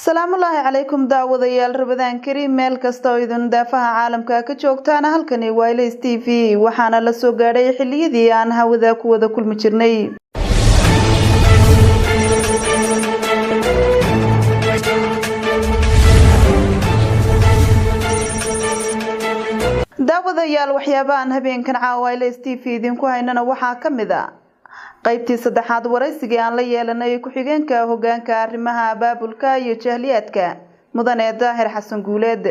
Salaamullaahi calaykum daawadayaal, Ramadaan kariim meel kasta oo idin daafaha caalamka ka joogtaan. Halkani waa Ilays TV, waxaana la soo gaadhay xiliyadii aan hawada ku wada kulmi jirnay. Daawadayaal, waxyaabahan habeenkan caawa Ilays TV idinku haynana waxaa ka mid a qaybtii saddexaad waraysigii aan la yeelanay ku-xigeenka hogaanka arrimaha abaabulka iyo jahliyaadka, mudane Daahir Xasan Guuleed.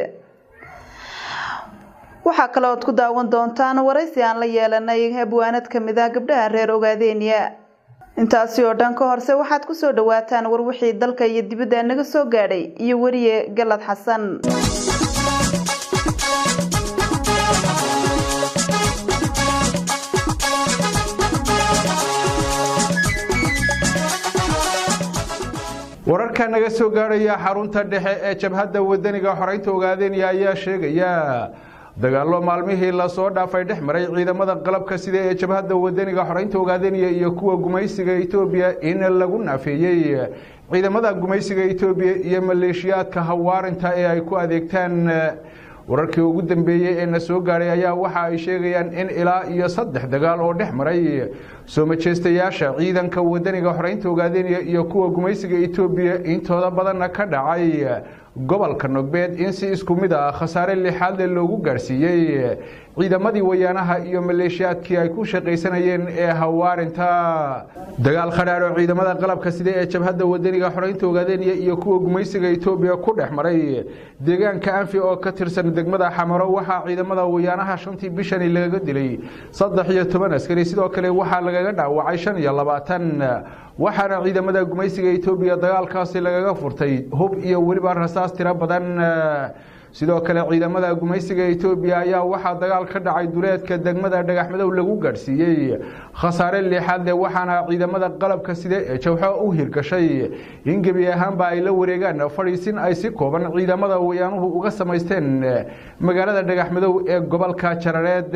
Waxaa kale ood ku daawan doontaan waraysi aan la yeelanay abwaanad kamid ah gabdhaha reer Ogaadeenya. Intaasi oo dhan ka horse waxaad kusoo dhawaataan war wixii dalka iyo dibadda naga soo gaadhay iyo weriye Galad Xasan. Wararka naga soo gaadhaya xarunta dhexe ee Jabhadda Wadaniga Xoreynta Ogaadeenya ayaa sheegaya dagaallo maalmihii lasoo dhaafay dhex maray ciidamada qalabka sida ee Jabhadda Wadaniga Xoreynta Ogaadeenya iyo kuwa gumaysiga Etoobiya in lagu naafeeyey ciidamada gumaysiga Etoobiya iyo maleeshiyaadka hawaarinta ee ay ku adeegtaan. Wararkii ugu dambeeyey ee na soo gaadhay ayaa waxa ay sheegayaan in ilaa iyo 3 dagaal oo dhex maray soo majeestayaasha ciidanka Wadaniga Xoreynta Ogaadeenya iyo kuwa gumaysiga Etoobiya, intooda badanna ka dhacay gobolka Nogbeed, in si isku mid ah khasaare lixaadle loogu gaadhsiiyey ciidamadii wayaanaha iyo maleeshiyaadkii ay ku shaqaysanayeen ee hawaarinta. Dagaal khadhaadh oo ciidamada qalabka sida ee Jabhadda Wadaniga Xoreynta Ogaadeenya iyo kuwa gumaysiga Etoobiya ku dhex maray deegaanka Anfi oo ka tirsan degmada Xamaro, waxaa ciidamada wayaanaha 5tii bishani lagaga dilay 13 askari, sidoo kale waxaa lagaga dhaawacay 25, waxaana ciidamada gumaysiga Etoobiya dagaalkaasi lagaga furtay hub iyo weliba rasaas tiro badan. Sidoo kale ciidamada gumaysiga Etoobiya ayaa waxaa dagaal ka dhacay duleedka degmada Dhagaxmadow lagu gaadhsiiyey khasaare lixaad leh, waxaana ciidamada qalabka sida ee jawxo u hirgashay in gebi ahaanba ay la wareegaan fadhiisin ay si kooban ciidamada wayaanuhu uga samaysteen magaalada Dhagaxmadow ee gobolka Jarareed.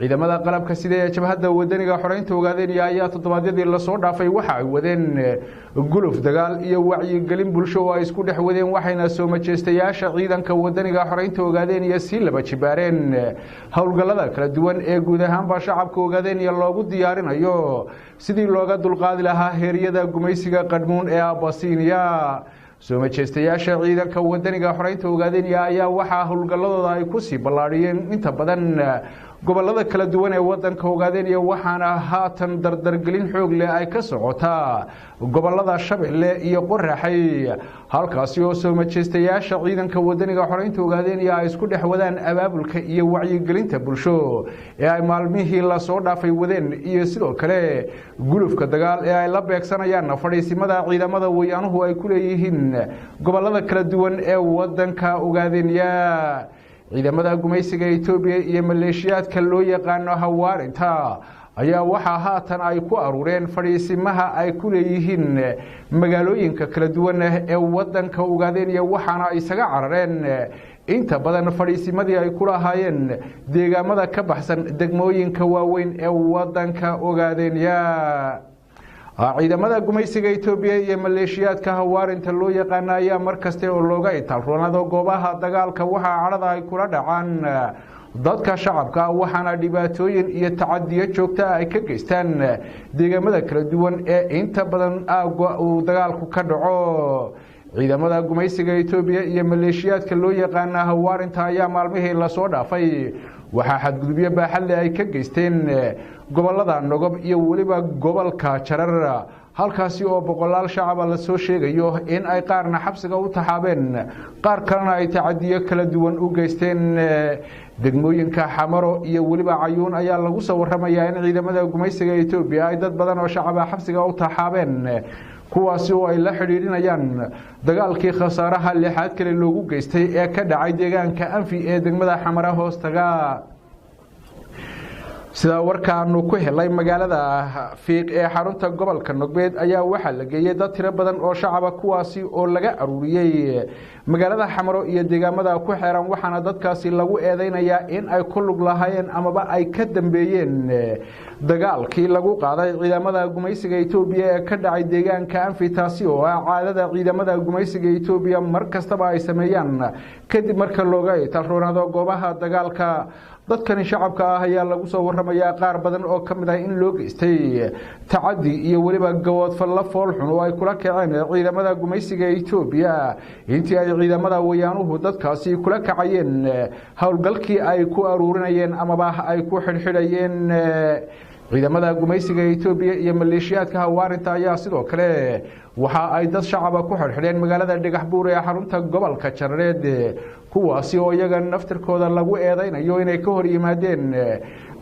Ciidamada qalabka sida ee Jabhadda Wadaniga Xoreynta Ogaadeenya ayaa toddobaadyadii lasoo dhaafay waxa ay wadeen guluf dagaal iyo wacyigelin bulsho oo ay isku dhex wadeen, waxayna soo majeestayaasha ciidanka Wadaniga Xoreynta Ogaadeenya sii laba jibaareen howlgallada kala duwan ee guud ahaanba shacabka Ogaadeenya loogu diyaarinayo sidii looga dulqaadi lahaa heeryada gumaysiga qadhmuun ee Abasiiniya. Soo majeestayaasha ciidanka Wadaniga Xoreynta Ogaadeenya ayaa waxaa howlgalladooda ay kusii ballaadhiyeen inta badan gobolada kala duwan ee wadanka Ogaadeenya, waxaana haatan dardargelin xoog leh ay ka socotaa gobolada Shabeelle iyo Qoraxay, halkaasi oo soo majeestayaasha ciidanka Wadaniga Xoreynta Ogaadeenya ay isku dhex wadaan abaabulka iyo wacyigelinta bulsho ee ay maalmihii lasoo dhaafay wadeen, iyo sidoo kale gulufka dagaal ee ay la beegsanayaan fadhiisimada ciidamada wayaanuhu ay ku leeyihiin gobolada kala duwan ee wadanka Ogaadeenya. Ciidamada gumaysiga Etoobiya iyo maleeshiyaadka loo yaqaano hawaarinta ayaa waxaa haatan ay ku aruureen fadhiisimaha ay ku leeyihiin magaalooyinka kala duwan ee wadanka Ogaadeenya, waxaana isaga carareen inta badan fadhiisimadii ay ku lahaayeen deegaamada ka baxsan degmooyinka waaweyn ee wadanka Ogaadeenya. Ciidamada gumaysiga Etoobiya iyo maleeshiyaadka hawaarinta loo yaqaano ayaa mar kaste oo looga itaalroonaado goobaha dagaalka waxaa cadhada ay kula dhacaan dadka shacabka, waxaana dhibaatooyin iyo tacadiyo joogta ay ka geystaan deegaamada kala duwan ee inta badan aagga uu dagaalku ka dhaco. Ciidamada gumaysiga Etoobiya iyo maleeshiyaadka loo yaqaana hawaarinta ayaa maalmihii lasoo dhaafay waxaa xadgudubyo baaxadle ay ka geysteen gobolada Nogob iyo weliba gobolka Jarar, halkaasi oo boqolaal shacaba lasoo sheegayo in ay qaarna xabsiga u taxaabeen, qaar kalena ay tacadiyo kala duwan u geysteen. Degmooyinka Xamaro iyo weliba Cayuun ayaa lagu soo waramayaa in ciidamada gumaysiga Etoobiya ay dad badan oo shacaba xabsiga u taxaabeen, kuwaasi oo ay la xidhiidhinayaan dagaalkii khasaaraha lixaad kale loogu geystay ee ka dhacay deegaanka Anfi ee degmada Xamara hoostaga. Sidaa warkaanu ku helay magaalada Fiiq ee xarunta gobolka Nogbeed ayaa waxaa la geeyey dad tiro badan oo shacaba, kuwaasi oo laga aruuriyey magaalada Xamaro iyo deegaamada ku xeeran, waxaana dadkaasi lagu eedeynayaa in ay ku lug lahaayeen amaba ay ka dambeeyeen dagaalkii lagu qaaday ciidamada gumaysiga Etoobiya ee ka dhacay deegaanka Anfi, taasi oo ah caadada ciidamada gumaysiga Etoobiya mar kastaba ay sameeyaan kadib marka looga italroonaado goobaha dagaalka. Dadkani shacabka ah ayaa lagu soo warramayaa qaar badan oo ka mid ah in loo geystay tacadi iyo weliba gaboodfallo foolxun oo ay kula kaceen ciidamada gumaysiga Etoobiya intii ay ciidamada wayaanuhu dadkaasi kula kacayeen howlgalkii ay ku aruurinayeen amaba ay ku xidhxidhayeen. Ciidamada gumaysiga Etoobiya iyo maleeshiyaadka hawaarinta ayaa sidoo kale waxa ay dad shacaba ku xidhxidheen magaalada Dhagaxbuur ee xarunta gobolka Jarareed, kuwaasi oo iyaga naftirkooda lagu eedeynayo inay ka hor yimaadeen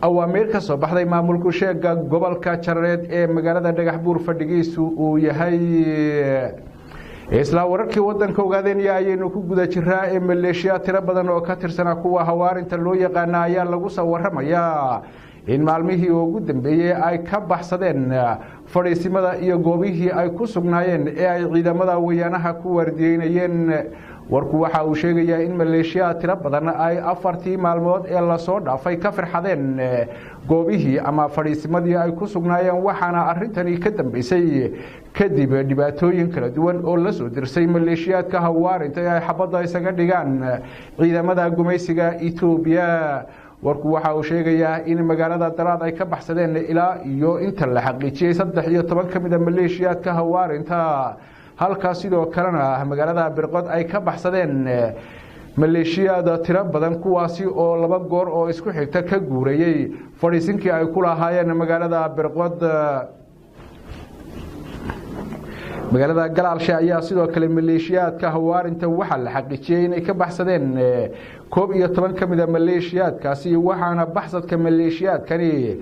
awaamiir ka soo baxday maamulku sheega gobolka Jarareed ee magaalada Dhagaxbuur fadhigiisu uu yahay. Isla wararkii wadanka Ogaadeenya ayaynu ku guda jiraa ee maleeshiyaad tiro badan oo ka tirsana kuwa hawaarinta loo yaqaana ayaa lagu soo warramayaa in maalmihii ugu dambeeyey ay ka baxsadeen fadhiisimada iyo goobihii ay ku sugnaayeen ee ay ciidamada wayaanaha ku waardiyeynayeen. Warku waxa uu sheegayaa in maleeshiyaad tiro badan ay 4tii maalmood ee lasoo dhaafay ka firxadeen goobihii ama fadhiisimadii ay ku sugnaayeen, waxaana arrintani ka dambeysay kadib dhibaatooyin kala duwan oo la soo dirsay maleeshiyaadka hawaarinta ee ay xabadda isaga dhigaan ciidamada gumaysiga Etoobiya. Warku waxa uu sheegayaa in magaalada Daraad ay ka baxsadeen ilaa iyo inta la xaqiijiyey 13 ka mid a maleeshiyaadka hawaarinta, halkaa sidoo kalena magaalada Birqod ay ka baxsadeen maleeshiyaad tiro badan, kuwaasi oo 2 goor oo isku xigta ka guurayey fadhiisinkii ay ku lahaayeen magaalada Birqod. Magaalada Galaalshe ayaa sidoo kale maleeshiyaadka hawaarinta waxaa la xaqiijiyey inay ka baxsadeen 11 ka mid a maleeshiyaadkaasi, waxaana baxsadka maleeshiyaadkani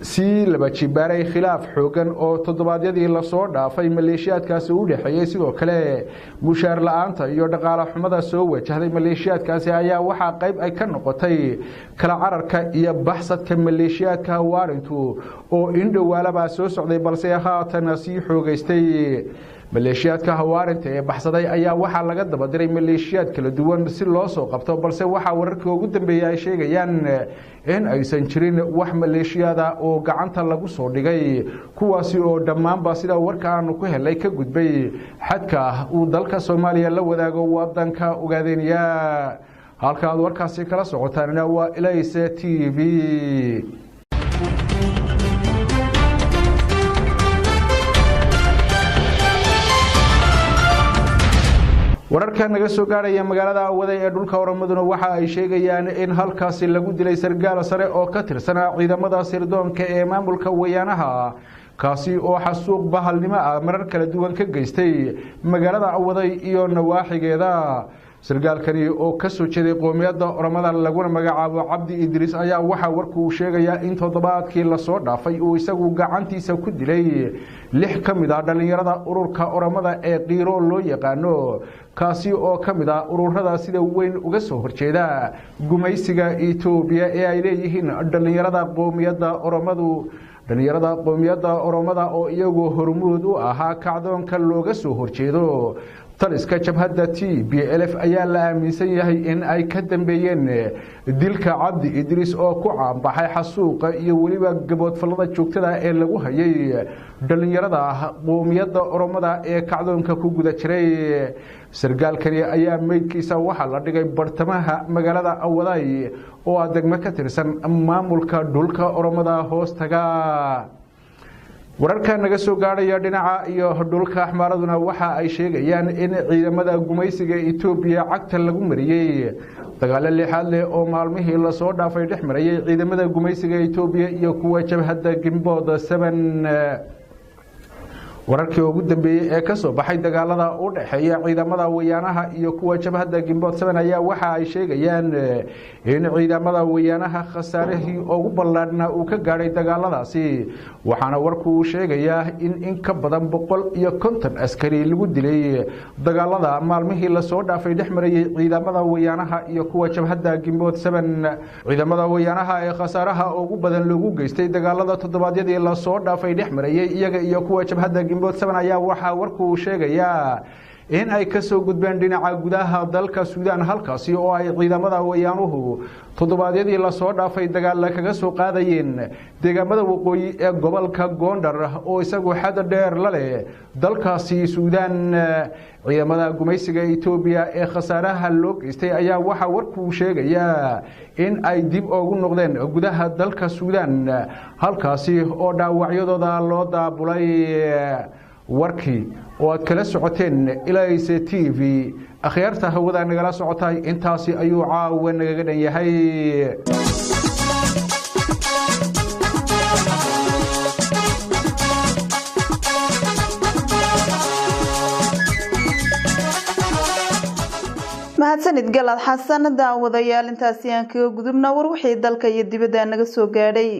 sii laba jibaaray khilaaf xoogan oo toddobaadyadii lasoo dhaafay maleeshiyaadkaasi u dhexeeyey. Sidoo kale mushaar la-aanta iyo dhaqaale xumada soo wajahday maleeshiyaadkaasi ayaa waxaa qayb ay ka noqotay kala cararka iyo baxsadka maleeshiyaadka hawaarintu oo indhowaalabaa soo socday balse haatan sii xoogaystay. Maleeshiyaadka hawaarinta ee baxsaday ayaa waxaa laga daba diray maleeshiyaad kala duwan si loo soo qabto, balse waxaa wararkii ugu dambeeyey ay sheegayaan in aysan jirin wax maleeshiyaada oo gacanta lagu soo dhigay, kuwaasi oo dhammaanba sida warka aanu ku helay ka gudbay xadka uu dalka Soomaaliya la wadaago wadanka Ogaadeenya. Halka aad warkaasi kala socotaanna waa Ilays TV. Wararka naga soo gaaraya magaalada Awaday ee dhulka Oromaduna waxa ay sheegayaan in halkaasi lagu dilay sargaal sare oo ka tirsanaa ciidamada sirdoonka ee maamulka wayaanaha, kaasi oo xasuuq bahalnimo ah marar kala duwan ka geystay magaalada Awaday iyo nawaaxigeeda. Sargaalkani oo ka soo jeeday qoomiyadda Oromada laguna magacaabo Cabdi Idriis ayaa waxaa warku uu sheegayaa in toddobaadkii lasoo dhaafay uu isagu gacantiisa ku dilay 6 ka mid ah dhallinyarada ururka Oromada ee Qiiro loo yaqaano, kaasi oo ka mid ah ururada sida weyn uga soo horjeeda gumaysiga Etoobiya ee ay leeyihiin dhallinyarada qoomiyadda Oromadu. Dhallinyarada qoomiyadda Oromada oo iyagu hormuud u ahaa kacdoonka looga soo horjeedo taliska jabhadda TPLF ayaa la aaminsan yahay in ay ka dambeeyeen dilka Cabdi Idriis oo ku caanbaxay xasuuqa iyo weliba gaboodfallada joogtada ee lagu hayay dhallinyarada qoomiyadda Oromada ee kacdoonka ku guda jiray. Sargaalkani ayaa meydkiisa waxaa la dhigay bartamaha magaalada Awaday oo ah degmo ka tirsan maamulka dhulka Oromada hoostaga. Wararka naga soo gaaraya dhinaca iyo dhulka Axmaaraduna waxa ay sheegayaan in ciidamada gumaysiga Etoobiya cagta lagu mariyey dagaalo lixaad leh oo maalmihii lasoo dhaafay dhex marayay ciidamada gumaysiga Etoobiya iyo kuwa jabhadda Gimbood 7. Wararkii ugu dambeeyey ee kasoo baxay dagaalada u dhexeeya ciidamada Wayaanaha iyo kuwa jabhadda Gimbood 7 ayaa waxa ay sheegayaan in ciidamada Wayaanaha khasaarihii ugu ballaadhnaa uu ka gaadhay dagaaladaasi, waxaana warku uu sheegayaa in ka badan 150 askari lagu dilay dagaalada maalmihii lasoo dhaafay dhex marayay ciidamada Wayaanaha iyo kuwa jabhadda Gimbood 7. Ciidamada Wayaanaha ee khasaaraha ugu badan loogu geystay dagaalada toddobaadyadii lasoo dhaafay dhex marayay iyaga iyo kuwa jabhadda Gimbood 7 ayaa waxaa warku uu sheegayaa in ay kasoo gudbeen dhinaca gudaha dalka Suudaan, halkaasi oo ay ciidamada Wayaanuhu toddobaadyadii lasoo dhaafay dagaalla kaga soo qaadayeen deegaamada waqooyi ee gobolka Gondar oo isagu xad dheer la leh dalkaasi Suudaan. Ciidamada gumaysiga Etoobiya ee khasaaraha loo geystay ayaa waxaa warkuu sheegayaa in ay dib ugu noqdeen gudaha dalka Suudaan, halkaasi oo dhaawacyadooda loo daabulay. Warkii oo aad kala socoteen Ilays TV, akhyaarta hawada nagala socotay, intaasi ayuu caawa nagaga dhan yahay. Mahadsanid Galad Xasan. Daawadayaal, intaasi aan kaga gudubna war wixii dalka iyo dibadda naga soo gaadhay.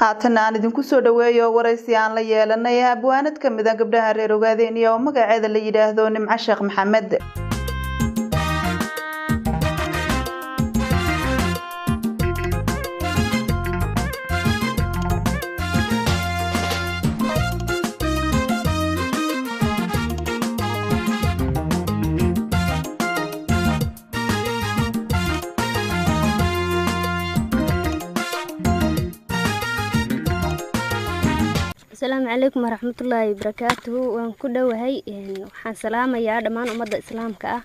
Haatan aan idinku soo dhaweeyo waraysi aan la yeelanay abwaanad ka mid a gabdhaha reer Ogaadeeniya oo magaceeda la yidhaahdo Nimco Sheekh Maxamed. Asalaamu calaykum waraxmatullaahi wabarakaatuhu. Waan ku dhowahay. Waxaan salaamayaa dhammaan ummadda islaamka ah,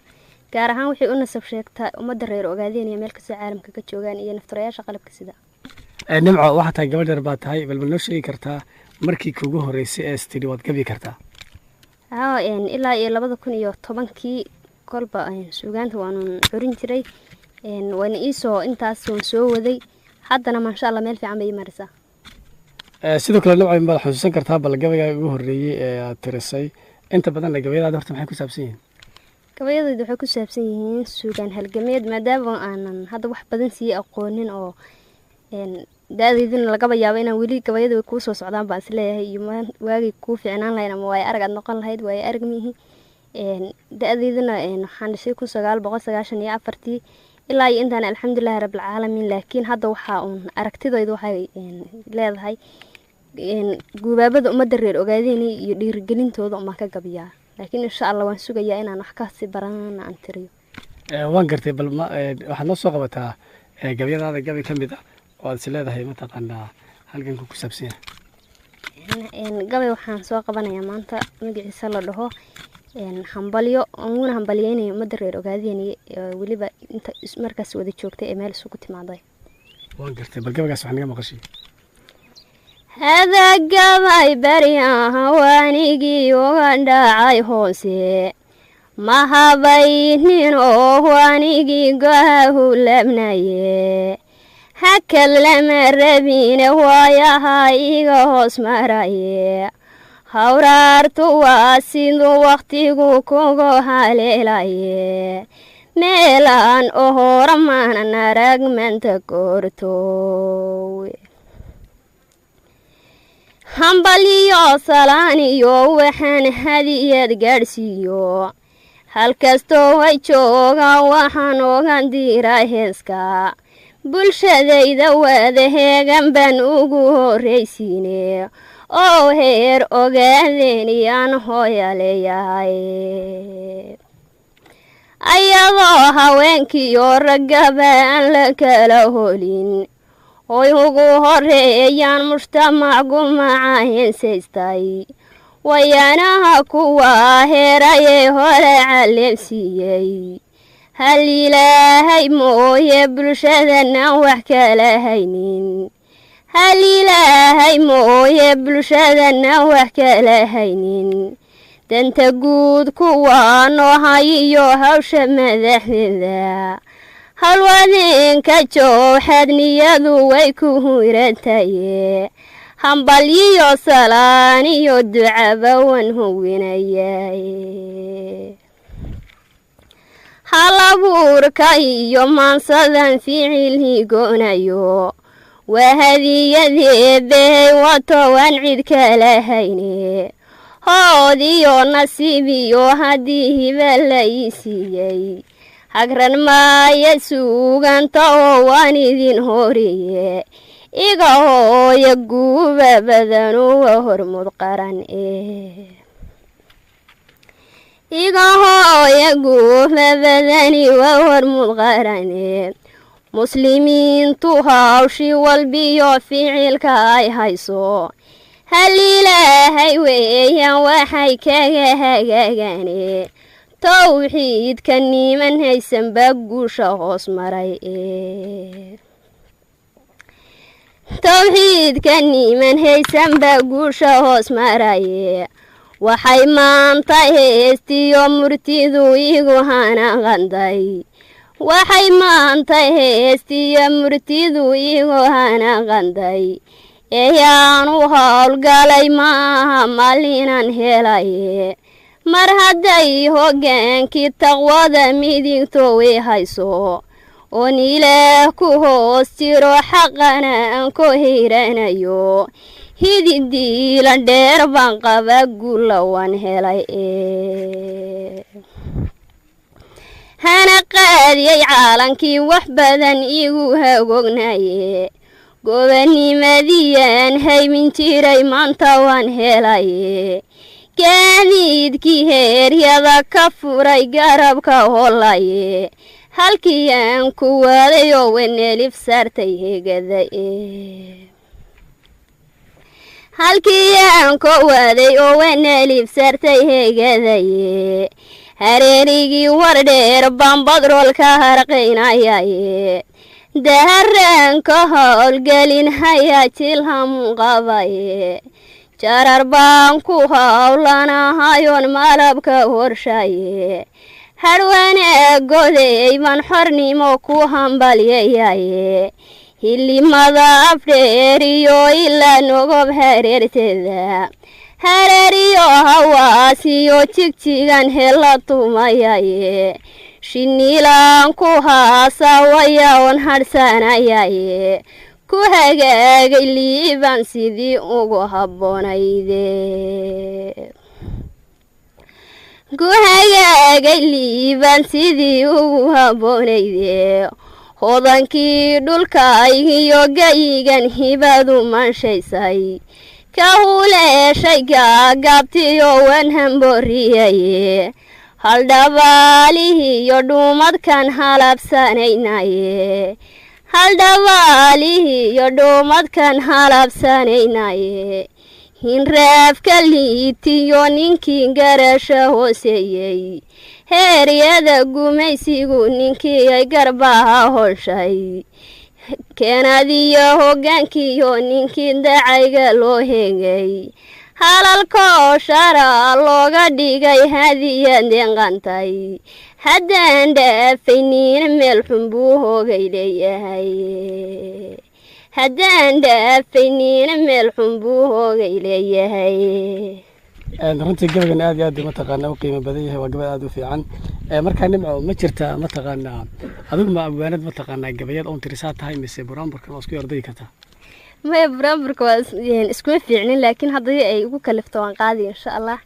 gaar ahaan waxay u nasab sheegtaa ummadda reer Ogaadeen iyo meel kastoo caalamka ka joogaan iyo naftarayaasha qalabka sida. Nimco, waxaa tahay gabadh yar baa tahay, bal ma noo sheegi kartaa markii kuugu horreysay ee istiri waad gabi kartaa? Haa, ilaa iyo 2010-kii kolba suugaanta waanun curin jiray, waana iisoo intaas waan soo waday, haddana maasha Allah meel fiican bay ii marisaa. Sidoo kale Nimco, baad xusuusan kartaa bal gabaygaa ugu horreeyey ee aad tirisay? Inta badanna gabayadaada horta maxay ku saabsan yihiin? Gabayadayda waxay ku saabsan yihiin suugaan halgameed, maadaama aanan hadda wax badan sii aqoonin oo da-daydina lagaba yaabo inaan weli gabayada way kuu soo socdaan baan isleeyahay, iyo waagay kuu fiicnaan lahayn ama waayo arag aad noqon lahayd, waayo arag miihi. Da-daydina waxaan dhashay 1994-tii ilaa iyo intaan, alxamdulilahi rabbilcaalamiin. Laakiin hadda waxaa uun aragtidaydu waxay leedahay guubaabada ummadda reer Ogaadeenay iyo dhiirigelintooda umaan ka gabiyaa, laakiin insha Allah waan sugayaa inaan wax kasii baranana aan tiriyo. Waan gartay. Bal waxaad noo soo qabataa gabyadaada gabay ka mid ah oo aad is leedahay mataqaanaa halganku ku saabsan yahay. Gabay waxaan soo qabanayaa maanta magaciisa la dhaho Hambalyo, uguna hambalyeynayo ummadda reer Ogaadeenay, weliba inta markaas wada joogtay ee meel isugu timaaday. Waan gartay. Bal gabaygaas wax naga maqashay. Hada gabay baryaha waanigii uga dhacay hoose, ma habaynin oo waanigii gohahu labnaye, hakad lama rabine waayaha iga hoos maraye, hawraartu waa siduu wakhtigu kugu haleelaye, meelaan ohora maanan arag manta goortow. Hambaliyo salaan iyo waxaan hadiyad gaadhsiiyo halkastoo way joogaan, waxaan oga diraa heeska bulshadayda wada heegan baan ugu horraysiine oo heer Ogaadeen iyaan hooya leeyahay, ayadoo haweenkiiyo raggaba aan la kala holin, hoy ugu horeeyaan mujtamac gumaca heensaystay, wayaanaha kuwa heerayee hore caleemsiiyey, hal Ilaahay mooye bulshadana wax kala haynin, hal Ilaahay mooye bulshadana wax kala haynin, danta guud kuwa noo hayiyo hawsha madaxdeeda halwadeenka jooxaad niyadu way ku hirantaye, hambalyiyo salaan iyo ducaba wan huwinayay. Halabuurka iyo maansadan ficil higonayo waa hadiyadeebey wato waan cid kala hayne, hood iyo nasiib iyo haddii hiba la ii siiyey, hagran maaya suuganta oo waan idin horeeye, iga hooya guuba badanuwa hormud qaran e, iga hooya guuba badani waa hormud qarane. Muslimiintu hawshi walbiyo ficilka ay hayso hal Ilaahay weeyaan waxay kaga hagaagane, towxiidka niman haysanba guusha hoos maray e, towxiidka niman haysanba guusha hoos maraye. Waxay maanta heestiyo murtidu igu hana qanday, waxay maanta heestiyo murtidu igu hana qanday eeyaanu howlgalay maaha malinaan helaye, mar hadday hogaankii taqwada midigto way hayso oon Ilaah ku hoos jiro, xaqana aan ku hiiranayo, hididiila dheer baan qaba guula waan helay e, hana qaadiyay caalankii wax badan igu hagognaye, gobanimadiyaan haymin jiray maanta waan helaye, gaadiidkii heeryada ka furay garabka holaye, halkii aan ku waaday oo wenelif saartay hegada e, halkii aan ku waaday oo wenelif saartay hegadaye, hareerigii wardheer baan badroolka harqaynayaye, daharanka howlgelin hayaa jilhamun qabaye, jarar baan ku howlanahayoon malabka horshaye, hadhwanaagodey baan xornimo ku hambalyayaye. Hilimada Afdheeriyo ilaa Nogob hareerteeda, Hareeriyo Hawaasiyo Jigjigan hela tumayaye, shiniilaan ku haasawaya oon hadhsanayaye, ku hagaagay Liibaan sidii ugu habboonayde, ku hagaagay Liibaan sidii ugu habboonayde. Hodankii dhulkaygiyo gayigan hibadu manshaysay, ka huleeshay gaagaabtiyo wan hamboriyaye, haldhabaalihiyo dhuumadkan halabsanaynaye, haldhabaalihiyo dhuumadkan halabsanaynaye. Hinraafka liitiyo ninkii garasha hooseeyey, heeryada gumaysigu ninkii ay garbaha hoshay, keenadiyo hoggaankiyo ninkii dacayga loo heegay, halalkoo shara looga dhigay hadiya deeqantay, haddaan dhaafaynin meel xun buu hoogay leeyahay, haddaan dhaafaynin meel xun buu hoogay leeyahay. Runtii gabaygan aad iyo aad mataqaanaa u qiimo badan yahay, waa gabay aad u fiican. Markaa Nimco, ma jirtaa mataqaanaa adigu ma abwaanad mataqaanaa gabayad oon tirisaa tahay mise buraanburkan waa isku yardayi kartaa? Maya, buraanburka waa iskuma fiicnin, laakiin haddii ay igu kalifto waan qaadi insha Allah.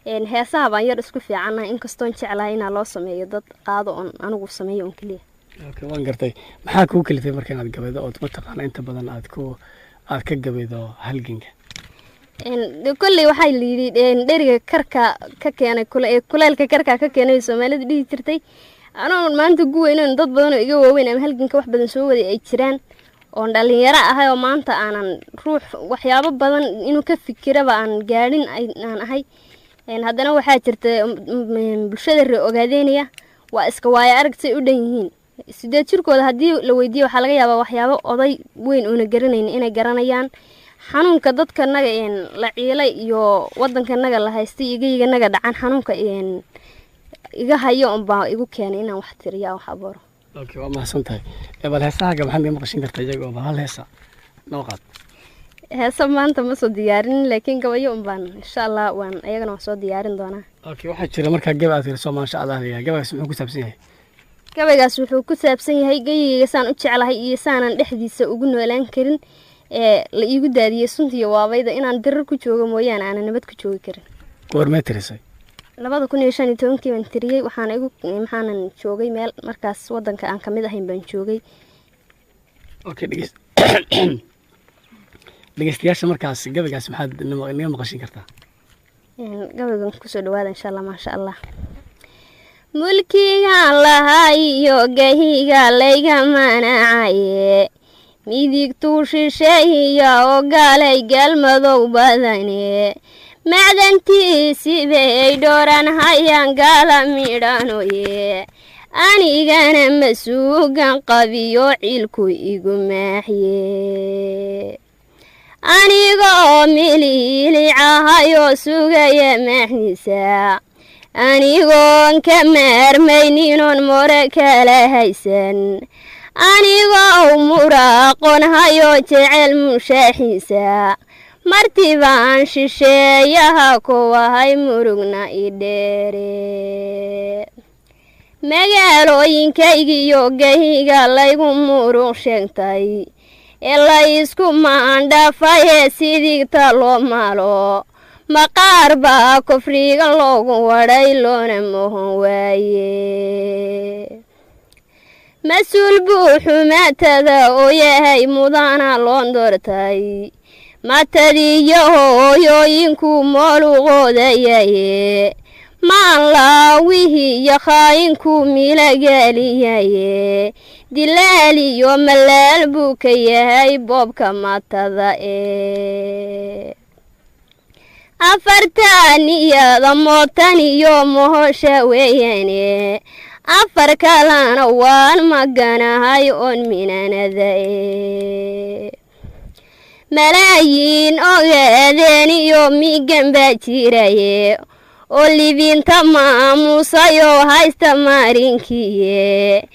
Heesaha baan yar isku fiicannahay, inkastoon jeclahay inaa loo sameeyo dad qaado oon anigu sameeyo on keliya. Okay, waan gartay. Maxaa kugu kalifay marka inaad gabaydo ood mataqaanaa inta badan aad ku aad ka gabaydo halganka? Kolley waxaa layidhi dheriga karka ka keenay, kuleelka karka ka keenay Soomaalidu dhihi jirtay. Anoon maanta guweynan dad badan oo iga waaweyn ama halganka wax badan soo waday ay jiraan, oon dhalinyaro ahay oo maanta aanan ruux waxyaabo badan inuu ka fikiraba aan gaadhin aan ahay, haddana waxaa jirta bulshada ree Ogaadeynaya waa iska waayo aragtay u dhan yihiin. 8 jirkooda haddii la weydiiyo waxaa laga yaabaa waxyaabo oday weyn uuna garanayn inay garanayaan. Xanuunka dadka naga la ciilay iyo wadanka naga la haystay iyo geyiga naga dhacan xanuunka iga hayo unbaa igu keenay inaan wax tiriya, wax abuuro. Okay, waa mahadsan tahay. Bal heesahaaga maxaad naga maqashin kartaa iyaga oo bal hal heesa noo qaad? Heesa maanta ma soo diyaarin, laakiin gabayo unbaan insha Allah waan ayagana waan soo diyaarin doonaa. Okay, waxaa jira markaa gabay aad tiriso, maasha Allah layahay, gabaygaas muxuu ku saabsan yahay? Gabaygaas wuxuu ku saabsan yahay geyigayga saan u jeclahay iyo saanan dhexdiisa ugu noolaan karin ee la iigu daadiyey suntiiyo waabayda, inaan dirar ku joogo mooyaane aanan nabad ku joogi karin. Goormee tirisay? 2015-kii baan tiriyey, waxaana igu maxaanan joogay meel markaas wadanka aan kamid ahayn baan joogay. Okay, dhegeystayaasha markaas gabaygaas maxaad naga maqashin kartaa? Gabaygan kusoo dhawaada insha Allah. Maasha Allah. Mulkigaan lahaa iyo gahiga layga manacaye, midigtuu shisheehiya oo gaalay galmadow badane, macdantiisibay dhooran hayaan gaala midhanoye, anigana masuugan qabiyo ciilku igu maaxye, anigoo miliilicahayoo sugaya maaxdiisa, anigoon ka maarmayninoon more kala haysan, anigoo muraaqon hayoo jecel mushaaxiisa, martibaan shisheeyaha kuwahay murugna i dheere, magaalooyinkaygiyo gahiga laygu muruq sheegtay ee laysku maandhafayee sidigta loo maalo, maqaar baa kufriga loogu wadhay loona mohon waaye, mas-uul buu xumaatada oo yahay mudana loon doortay, matadiyo hooyooyinku mooluqoodayaye, maanlaawihii iyo khaayinku milagaaliyaye, dilaal iyo malaal buu ka yahay boobka matada ee afartaniyada mootan iyo mohosha weeyaane, afar kalana waan maganahay oon minanada e malaayiin ogaadeen iyo migan baa jiraye oo libinta maamuusayoo haysta maarinkiye.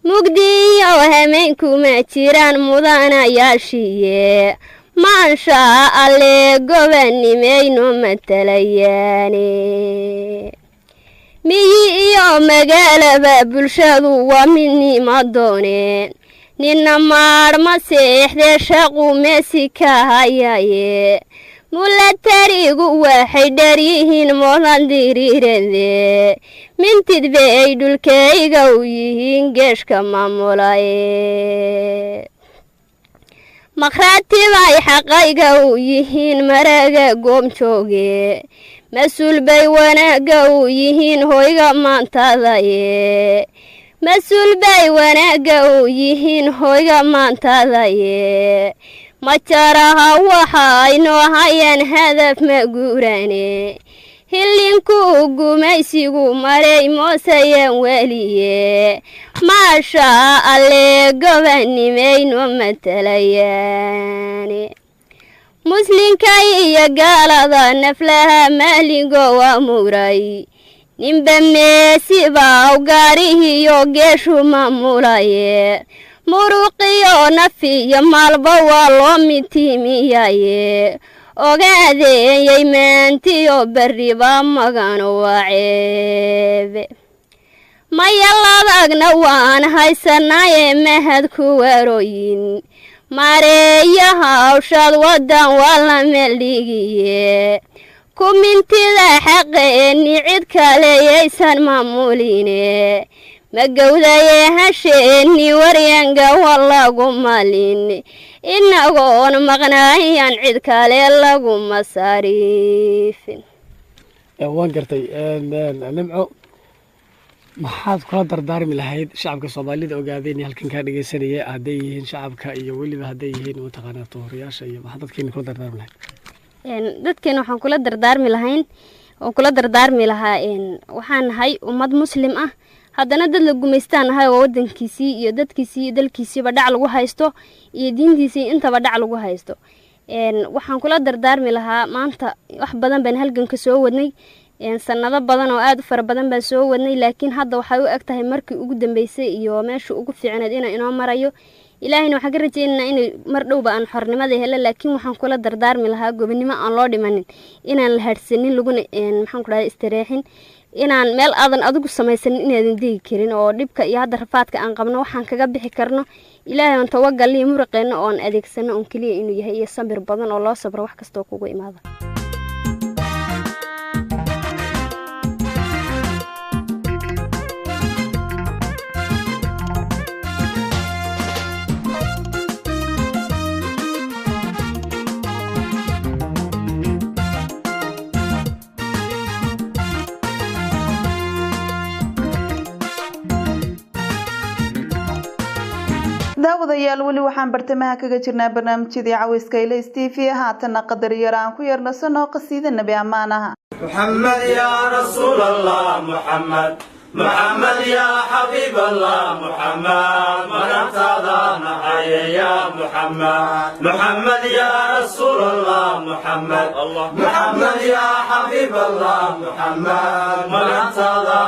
Mugdiyo hameenkuma jiraan mudanayaashiiye, maansha alle gobanimayno matalayaane. Miyi iyo magaalaba bulshadu waa midnima doone, nina maar ma seexdee shaqu meesi ka hayaye. Mulatarigu waxay dheryihiin moodan diriirade, mintid bay dhulkayga u yihiin geeshka maamulaye. Makhraati bay xaqayga u yihiin maraga goomjooge, mas-uul bay wanaagga u yihiin hoyga maantadaye. Mas-uul bay wanaagga u yihiin hoyga maantadaye. Majaraha waxa aynoo hayaan hadaf ma guuraane, hillinku gumaysigu maray moosayaan weliye. Maasha alle gobanimayno matalayaane. Muslinka iyo gaalada naflaha maaligo waa muray, ninba meesiba gaarihiyo geeshu maamulaye. Muruqiyo nafiyo maalba waa loo mitiimiyaye, ogaadeeyay maantiyo berriba magano waa ceebe. Mayaladagna waan haysanaaye mahad ku warooyin, mareeyaha hawshaad wadan waa la meel dhigiye. Kumintida xaqeeni cid kale yaysan maamuline, magowdaye hasheeni waryanga waa lagu malin, inagoon maqnaayaan cid kale laguma sariifin. Waan gartay. Nimco, maxaad kula dardaarmi lahayd shacabka Soomaalida ogaadeen halkan kaa dhegeysanaya, hadday yihiin shacabka iyo weliba hadday yihiin mataqaanaa tooriyaasha, iyo maxaad dadkeena kula dardaarmi lahayd? Dadkeena waxaan kula dardaarmi lahayn oon kula dardaarmi lahaa, waxaan nahay ummad muslim ah, haddana dad la gumaystaan nahay oo wadankiisii iyo dadkiisii iyo dalkiisiiba dhac lagu haysto iyo diintiisii intaba dhac lagu haysto. Waxaan kula dardaarmi lahaa, maanta wax badan baan halganka soo wadnay, sanado badan oo aada u fara badan baan soo wadnay, laakiin hadda waxay u eg tahay markii ugu dambeysay iyo meeshii ugu fiicneed inuu inoo marayo. Ilaahayna waxaan ka rajaynaynaa inay mar dhowba aan xornimada helo. Laakiin waxaan kula dardaarmi lahaa gobonimo aan loo dhimanin, inaan la hadhsanin, laguna maxaan ku dhahday istireexin, inaan meel aadan adigu samaysanin inaadan degi karin, oo dhibka iyo hadda rafaadka aan qabno waxaan kaga bixi karno Ilaahay oon tawagalliyo muruqeenna oon adeegsano oon keliya inuu yahay, iyo sabir badan oo loo sabro wax kastoo kugu imaada. Daawadayaal, weli waxaan bartamaha kaga jirnaa barnaamijyadii caweyska Ilays TV. Haatana qadar yar aan ku yarnasano qasiida nebi ammaan ah. محمد يا رسول الله محمد، محمد يا حبيب الله محمد، مرتضى يا محمد. محمد يا رسول الله محمد، محمد يا حبيب الله محمد، مرتضى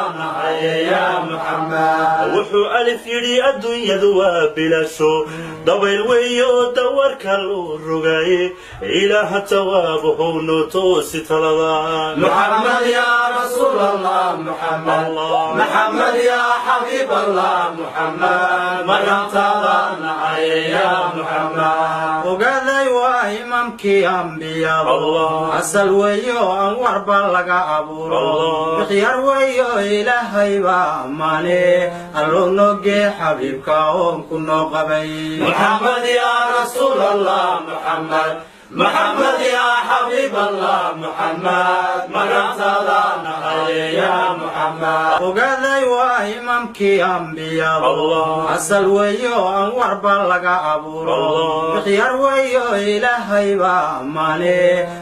يا محمد. Wuxuu Alif yidhi adduunyadu waa bilaasho, dabayl weeyo dawarka loo rogaye, Ilaaha tawaabahow noo toosi talada. محمد يا رسول الله محمد، محمد يا حبيب الله محمد، مرتضى يا محمد. Ogaaday waa imaamkii ambiyada, asal weeyo aan warba laga abuuro, mikhyaar weeyo Ilaahay baa ammaane, Allow noogee xabiibka oon ku noo qabay. محمد يا رسول الله محمد، محمد يا حبيب الله محمد، مرتضى يا محمد. Ogaaday waa imaamkii ambiyada, asal weeyo aan warba laga abuuro, mikhyaar weeyo Ilaahay baa ammaane,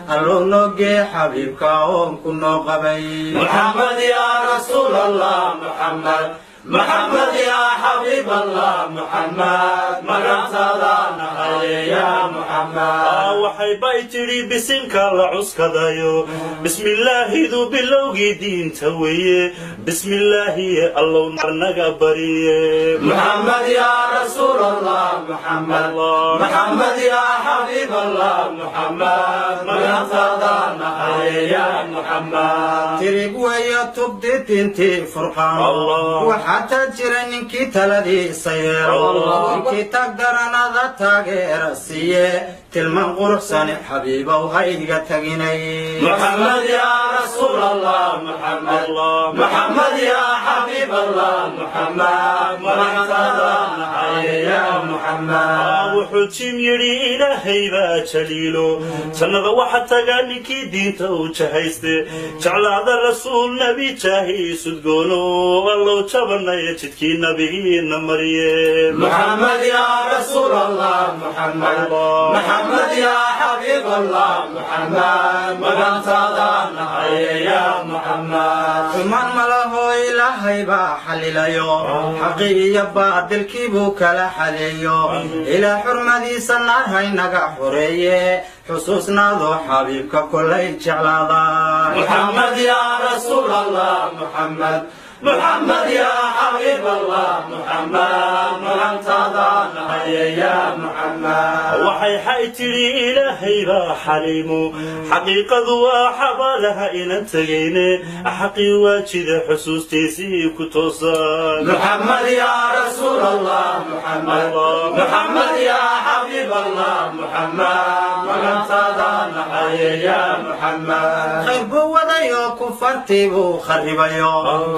Allow noogee xabiibka oon ku noo qabay. Muxamed yaa rasuul Allah, Muxamed, Muxamed yaa xabiib Allah, Muxamed, magantaada nahaye yaa Muxamed. Waxay bay tidhi bisinka la cuskadayo, bismillaahidu bilowgii diinta weeye, bismillaahi allow naga bariye. Muxamed yaa rasuul Allah, Muxamed, Muxamed yaa xabiib Allah, Muxamed, magantaada nahaye yaa Muxamed. Tirig weeyo tubdi dintii Furqaan, waxaa taa jira ninkii taladiisa yeelo, ninkii taag daranada taageera siiye, tilmaan quruxsane xabiibow hayga taginay. Muxamed yaa rasuul Allah, Muxamed, Muxamed yaa xabiib Allah, Muxamed, magantaada nahaye yaa Muxamed. Wuxuu Jim yidhi ilaahay baa jaliilo, jannada waxa tagaa ninkii diinta u jahayste, jeclaada rasuul nebi jaahiisudgoono, allow jabanaya jidkii nabigiina mariye. Muxamed yaa rasuul Allah, Muxamed, Muxamed yaa xabiib Allah, Muxamed, magantaada nahaye yaa Muxamed. Xumaan malaho ilaahay baa xalilayo, xaqi iyo baadilkii buu kala xaleeyo, ilaa xurmadiisa naar haynaga xoreeye, xusuusnaado xabiibka kolay jeclaada. Muxamed yaa rasuul Allah, Muxamed, Muxamed yaa xabiib Allah, Muxamed, magantaada nahaye yaa Muxamed. Waxay xay tidhi ilaahay baa xaliimo, xaqiiqadu waa xabaalaha inan tegayne, xaqii waajida xusuustiisii ku toosan. Muxamed yaa rasuul Allah, Muxamed, Muxamed yaa xabiib Allah, Muxamed, magantaada nahaye yaa Muxamed. Khayr buu wadayo, kufartii buu kharibayo,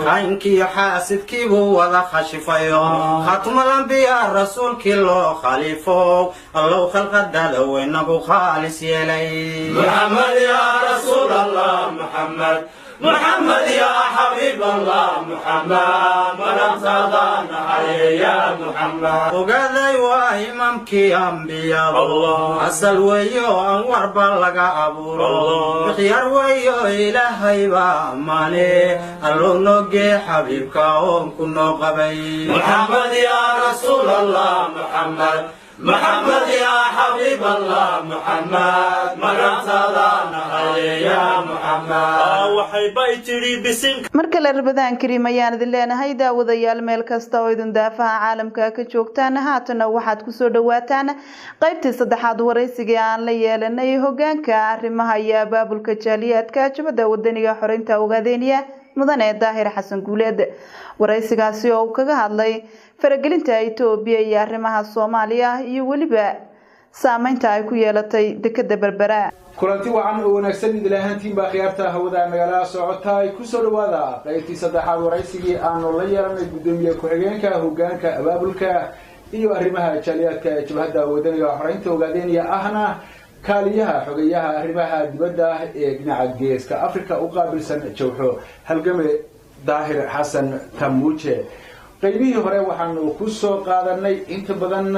kainkiyo xaasidkii buu wada khashifayo, khaatuma lambiyaa rasuulkii loo khaliifo, allow khalqadada weynagu khaalis yeelay. Muxamed yaa rasuul Allah, Muxamed, Muxamed yaa xabiib Allah, Muxamed, magantaada nahaye yaa Muxamed. Ogaaday waa imaamkii ambiyadu, asal weeyo aan warba laga abuuro, mikhyaar weeyo ilaahay baa ammaane, allow noogee xabiibka oon ku noo qabay. Muxamed yaa rasuul Allah, Muxamed, Muxamed yaa xabiib Allah, Muxamed, magantaada nahaye yaa Muxamed. Waxay bay tidhi bisinka Mar kale Ramadaan kariim ayaan idin leenahay daawadayaal, meel kasta oo idin daafaha caalamka ka joogtaan. Haatana waxaad kusoo dhawaataan qaybtii saddexaad waraysigii aan la yeelanay hogaanka arrimaha iyo abaabulka jaaliyaadka Jabhadda Wadaniga Xoreynta Ogaadeeniya, mudane Daahir Xasan Guuleed. Waraysigaasi oo uu kaga hadlay faragelinta Itoobiya iyo arrimaha Soomaaliya iyo weliba saameynta ay ku yeelatay dekada Berbera. Kulanti wacan oo wanaagsan idil ahaantiin baa khiyaarta hawada nagala socota ay kusoo dhawaada qaybtii saddexaad waraysigii aanu la yeelanay guddoomiye ku-xigeenka hogaanka abaabulka iyo arrimaha jaaliyaadka ee Jabhadda Wadaniga Xoreynta Ogaadeeniya, ahna kaaliyaha xogeyaha arrimaha dibadda ee dhinaca Geeska Africa u qaabilsan Jawxo, halgame Daahir Xasan Tamuuje. Qaybihii hore waxaanu ku soo qaadanay inta badan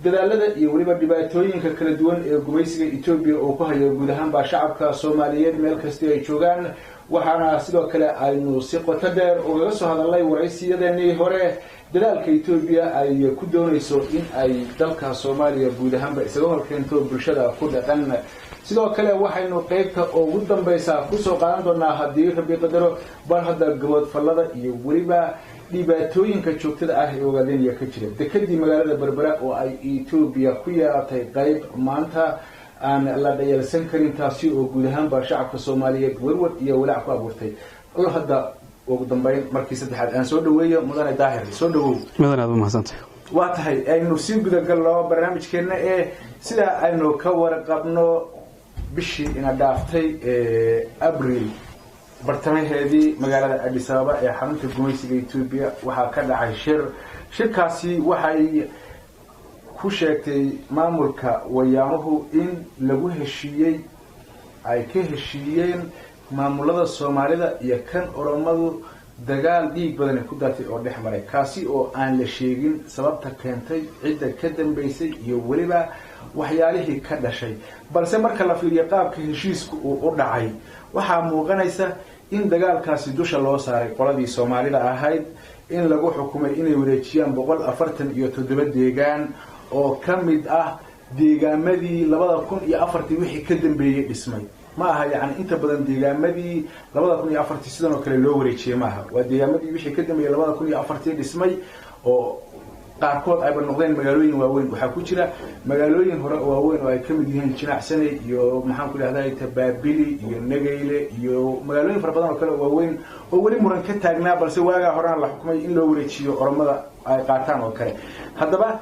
dadaalada iyo weliba dhibaatooyinka kala duwan ee gumaysiga Etoobiya uu ku hayo guud ahaanba shacabka Soomaaliyeed meel kasti ay joogaan. Waxaana sidoo kale aynu si qoto dheer ugaga soo hadalnay waraysiyadeenii hore dadaalka Etoobiya ay ku doonayso in ay dalka Soomaaliya guud ahaanba isaga horkeento bulshada ku dhaqan. Sidoo kale waxaynu qaybta ugu dambaysa kusoo qaadan doonaa, haddii Rabbi qadaro, bal hadda gaboodfallada iyo weliba dhibaatooyinka joogtada ah ee Ogaadeniya ka jira, dekadii magaalada Berbera oo ay Etoobiya ku yeelatay qayb maanta aan la dhayalsan karin, taasi oo guud ahaanba shacabka Soomaaliyeed werwar iyo walaac ku abuurtay. Alo hadda ugu dambeyn markii saddexaad aan soo dhaweeyo mudane Daahir, soo dhawow. Mudan, aad u mahadsantay. Waa tahay, aynu sii gudagalno barnaamijkeena ee sida aynu ka warqabno bishii ina dhaaftay Abril bartamaheedii magaalada Addis Ababa ee xarunta gumaysiga Etoobiya waxaa ka dhacay shir. Shirkaasi waxay ku sheegtay maamulka Wayaanuhu in lagu heshiiyey, ay ka heshiiyeen maamulada Soomaalida iyo kan Oromadu. Dagaal dhiig badan ay ku daatay oo dhex maray, kaasi oo aan la sheegin sababta keentay, cidda ka dambeysay iyo weliba waxyaalihii ka dhashay. Balse marka la fiiriyo qaabka heshiisku uu u dhacay, waxaa muuqanaysa in dagaalkaasi dusha loo saaray qoladii Soomaalida ahayd, in lagu xukumay inay wareejiyaan 147 deegaan oo ka mid ah deegaamadii 2004-tii wixii ka dambeeyey dhismay. Ma aha yacni inta badan deegaamadii 2004-tii sidan oo kale loo wareejiyey maaha, waa deegaamadii wixii ka dambeeyey 2004-tii dhismay oo qaarkood ayba noqdeen magaalooyin waaweyn. Waxaa ku jira magaalooyin hore oo waaweyn oo ay ka mid yihiin Jinacsaney iyo, maxaan ku idhahday, Tabaabili iyo Nageyle iyo magaalooyin fara badan oo kale oo waaweyn oo weli muran ka taagnaa, balse waagaa horena la xukumay in loo wareejiyo Oromada ay qaataan oo kale. Haddaba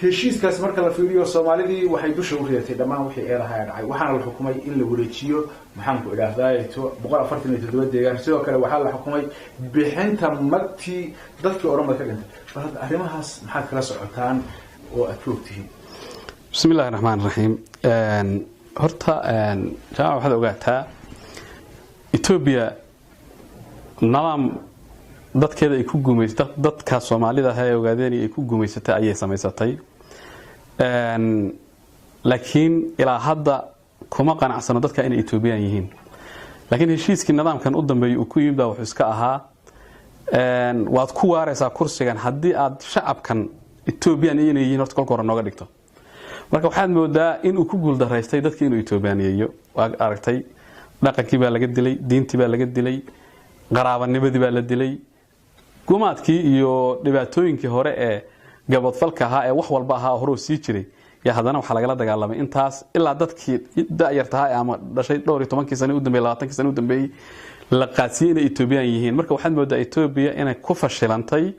heshiiskaas marka la fiiriyo, Soomaalidii waxay dusha u ridatay dhammaan wixii eedahaa dhacay, waxaana la xukumay in la wareejiyo, maxaan ku idhaahday, 147 deegaan. Sidoo kale waxaa la xukumay bixinta magtii dadkii Oromada ka dhintay. Bal hadda arrimahaas maxaad kala socotaan oo aad ka ogtihiin? Bismi illahi raxmaan raxiim. Horta jaamac, waxaad ogaataa Etoobiya nidaam dadkeeda ay ku guumaysatay, dadka Soomaalida ah ee ogaadeen ay ku guumaysatay ayay samaysatay, laakiin ilaa hadda kuma qanacsano dadka inay Etoobiyaan yihiin. Laakiin heshiiskii nidaamkan u dambeeyay uu ku yimid baa wuxuu iska ahaa: waad ku waaraysaa kursigan haddii aad shacabkan Etoobiyaan inay yihiin horta kolka hore nooga dhigto. Marka waxaad moodaa inuu ku guuldaraystay dadkii inuu Etoobiyaaniyeeyo. Waa aragtay, dhaqankii baa laga dilay, diintii baa laga dilay, qaraabanimadii baa la dilay. Gumaadkii iyo dhibaatooyinkii hore ee gabadfalka ahaa ee wax walba ahaa hore sii jiray yaa haddana waxaa lagala dagaalamay intaas ilaa dadkii da'yartahaa ama dhashay dhowr iyo tobankii sane u dambeeyey, 20-kii sane u dambeeyey la qaadsiiyey inay Etoobiyaan yihiin. Marka waxaad moodaa Etoobiya inay ku fashilantay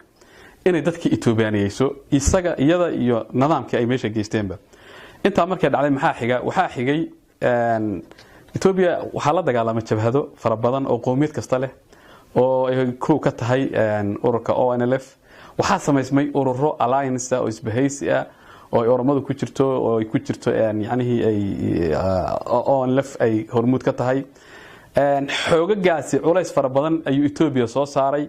inay dadkii Etoobiyaaniyeyso, isaga, iyada iyo nidaamkii ay meesha geysteenba. Intaa markay dhacday, maxaa xiga? Waxaa xigay, Etoobiya waxaa la dagaalamay jabhado fara badan oo qowmiyad kasta leh, oo ay kow ka tahay ururka ONLF. Waxaa samaysmay ururo alliance ah oo isbahaysi ah oo ay Oromadu ku jirto, oo ay ku jirto yacnihii ay ONLF ay hormuud ka tahay. Xoogagaasi culays fara badan ayuu Etoobiya soo saaray,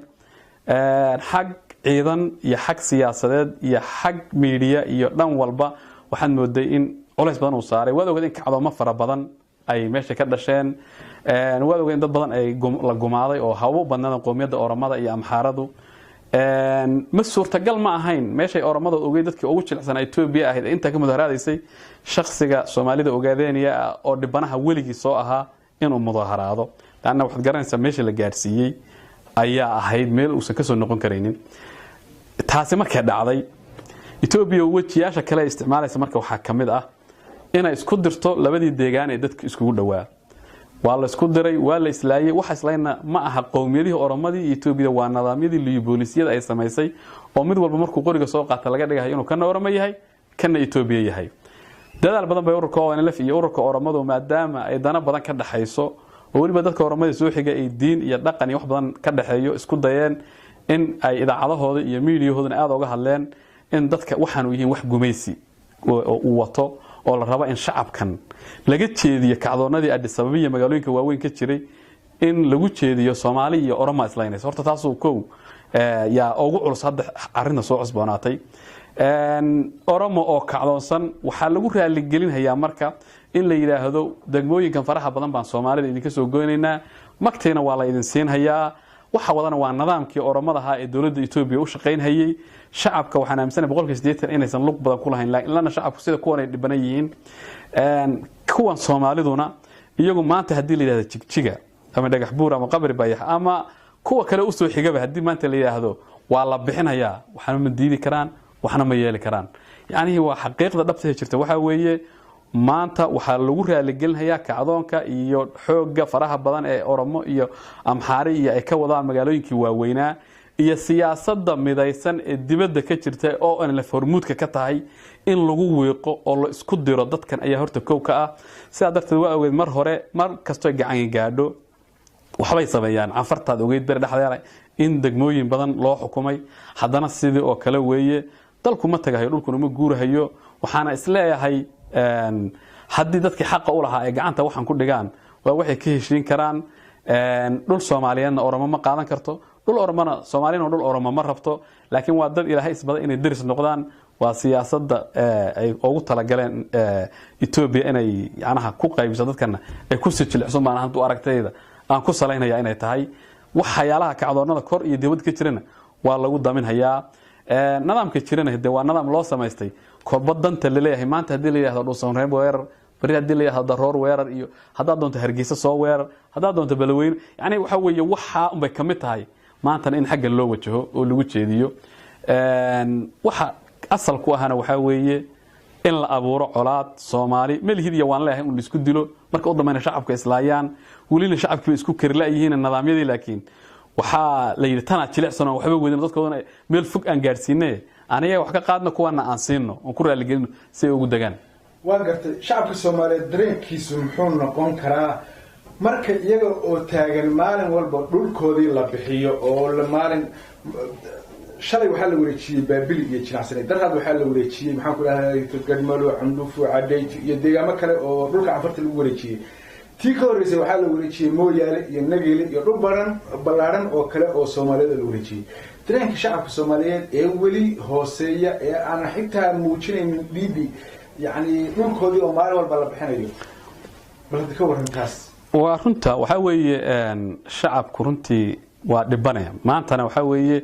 xag ciidan iyo xag siyaasadeed iyo xag miidiya iyo dhan walba. Waxaad mooday in culays badan uu saaray. Waad ogeed in kacdoomo fara badan ay meesha ka dhasheen. Waad ogeed in dad badan ay la gumaaday oo habo badnaada qowmiyadda Oromada iyo Amxaaradu. Ma suurtagal ma ahayn meeshay Oromada ogeyd dadkii ugu jilicsanaa Etoobiya ahayd intaa ka mudaharaadaysay, shakhsiga Soomaalida Ogaadeeniya ah oo dhibanaha weligii soo ahaa inuu mudaharaado, laanna waxaad garanaysaa meesha la gaadhsiiyey ayaa ahayd meel uusan kasoo noqon karaynin. Taasi markay dhacday, Etoobiya wejiyaasha kale ee isticmaalaysa marka waxaa ka mid ah inay isku dirto labadii deegaan ee dadku iskugu dhowaa. Waa la isku diray, waa la islaayay. Waxa islayna ma aha qowmiyadihii Oromadii iyo Etoobiyada, waa nidaamyadii liyuboolisyada ay samaysay oo mid walba markuu qoriga soo qaata laga dhigayo inuu kana Oromo yahay, kana Etoobiya yahay. Dadaal badan bay ururka ONLF iyo ururka Oromadu, maadaama ay dano badan ka dhaxayso oo weliba dadka Oromada soo xiga ay diin iyo dhaqan iyo wax badan ka dhexeeyo, isku dayeen in ay idaacadahooda iyo miidiyahoodana aada uga hadleen in dadka waxaanu yihiin wax gumaysi uu wato oo la rabo in shacabkan laga jeediyo kacdoonadii Addis Ababa iyo magaalooyinka waaweyn ka jiray, in lagu jeediyo Soomaali iyo Oroma islaynaysa. Horta taasuu kow yaa ugu culus. Hadda arrinta soo cusboonaatay, Oromo oo kacdoonsan, waxaa lagu raaligelinhayaa marka in la yidhaahdo degmooyinkan faraha badan baan Soomaalida idinka soo goynaynaa, magtiina waa la idin siinhayaa. Waxa wadana waa nidaamkii Oromada ahaa ee dowladda Etoobiya u shaqaynhayay. Shacabka waxaan aaminsanahay 80% inaysan lug badan ku lahayn, laakiin lana shacabku sida kuwan ay dhibanan yihiin. Kuwan Soomaaliduna iyagu maanta haddii la yidhahdo Jigjiga ama Dhagax Buur ama Qabri Bayax ama kuwa kale usoo xigaba, haddii maanta la yidhaahdo waa la bixinayaa, waxna ma diidi karaan, waxna ma yeeli karaan. Yacnihii waa xaqiiqda dhabta jirta. Waxaa weeye, maanta waxaa lagu raaligelinhayaa kacdoonka iyo xoogga faraha badan ee Oromo iyo Amxaari iyo ay ka wadaan magaalooyinkii waaweynaa iyo siyaasadda midaysan ee dibadda ka jirta oo ONLF hormuudka ka tahay in lagu wiiqo oo la isku diro dadkan ayaa horta kow ka ah. Sidaa darteed waa ogeed mar hore, mar kastoo gacan gaadho waxbay sameeyaan. Canfartaad ogeyd beri dhexdeeda in degmooyin badan loo xukumay. Haddana sidii oo kale weeye, dalku ma tagahayo, dhulkuna ma guurahayo. Waxaana isleeyahay haddii dadkii xaqa u lahaa ay gacanta waxaan ku dhigaan, waa waxay ka heshiin karaan. Dhul Soomaaliyeedna Oromo ma qaadan karto, dhul Oromona Soomaalina dhul Oromo ma rabto, laakiin waa dad Ilaahay isbada inay deris noqdaan. Waa siyaasadda ay ugu talagaleen Etoobiya inay yacnaha ku qaybiso dadkana ay ku sii jilicso. Maana hantu aragtayda aan ku salaynaya inay tahay waxyaalaha kacdoonnada kor iyo dibadda ka jirana waa lagu daminhayaa. Nidaamka jirana de waa nidaam loo samaystay korba danta laleeyahay. Maanta haddii la yidhahdo Dhuusanreeb weerar, beri haddii la yidhahdo Daroor weerar, iyo haddaad doonto Hargeysa soo weerar, haddaad doonto Balaweyne, yacni waxa weeye waxaa unbay ka mid tahay maantana in xagga loo wajaho oo lagu jeediyo. Waxa asal ku ahana waxaa weeye in la abuuro colaad Soomaali melihid iyo waan leeyahay un isku dilo, marka u dambeyna shacabka islaayaan. Welina shacabkii bay isku kari la'yihiin nidaamyadii, laakiin waxaa la yidhi tanaa jilicsan oo waxba weydin, dadkoodana meel fog aan gaadhsiine, aniga wax ka qaadno, kuwana aan siino oon ku raaligelino si ay ugu degaan. Waa gartay. Shacabka Soomaaliyeed dareenkiisu muxuu noqon karaa marka iyaga oo taagan maalin walba dhulkoodii la bixiyo oo la maalin shalay waxaa la wareejiyey Baabili iyo Jinacsane, darhaad waxaa la wareejiyey, maxaan ku dhahay, Gadhmalo, Cundhufu, Cadhayt iyo deegaamo kale oo dhulka Canfarta lagu wareejiyey. Tii ka horreysay waxaa la wareejiyey Mooyaale iyo Nageele iyo dhul baran ballaadhan oo kale oo Soomaaliyeed la wareejiyey. Dareenka shacabka Soomaaliyeed ee weli hooseeya ee aan xitaa muujinaynin dhiidi, yacni dhulkoodii oo maalin walba la bixinayo, bal hadda ka warran taas. Waa runta. Waxaa weeye shacabku runtii waa dhibanaya. Maantana waxaa weeye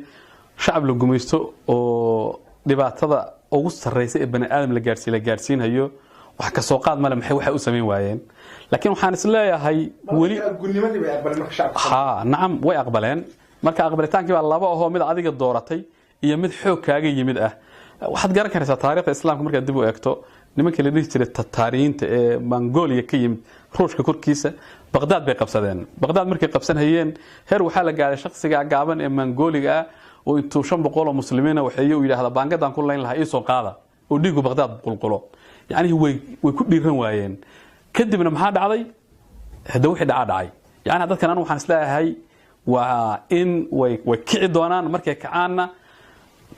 shacab la gumaysto oo dhibaatada ugu sarreysa ee bani aadam la gaadhsiiy la gaadhsiinhayo, wax ka soo qaad male. Maxay waxay u samayn waayeen? Laakiin waxaan is leeyahay weli Gunimadii bay aqbaleen marka shacabka? Ha, nacam, way aqbaleen. Marka aqbalitaankii baa laba ahoo, mid adiga dooratay iyo mid xoog kaaga yimid ah. Waxaad garan karaysaa taariikhda Islaamka markaad dib u eegto, nimankii la dhihi jiray Tataariyiinta ee Mongolia ka yimid Ruushka korkiisa, Baqdaad bay qabsadeen. Baqdaad markay qabsanhayeen, heer waxaa la gaaray shakhsiga gaaban ee Mongoliga ah oo intuu 500 oo muslimiina waxeeye uu yidhaahda, "Baangadaan ku layn lahaa, iisoo qaada," oo dhiigu Baqdaad qulqulo. Yacnihii way ku dhiiran waayeen. Kadibna maxaa dhacday? Hadda wixii dhacaa dhacay. Yacni dadkan anigu waxaan isleeyahay waa in way kici doonaan. Markay kacaanna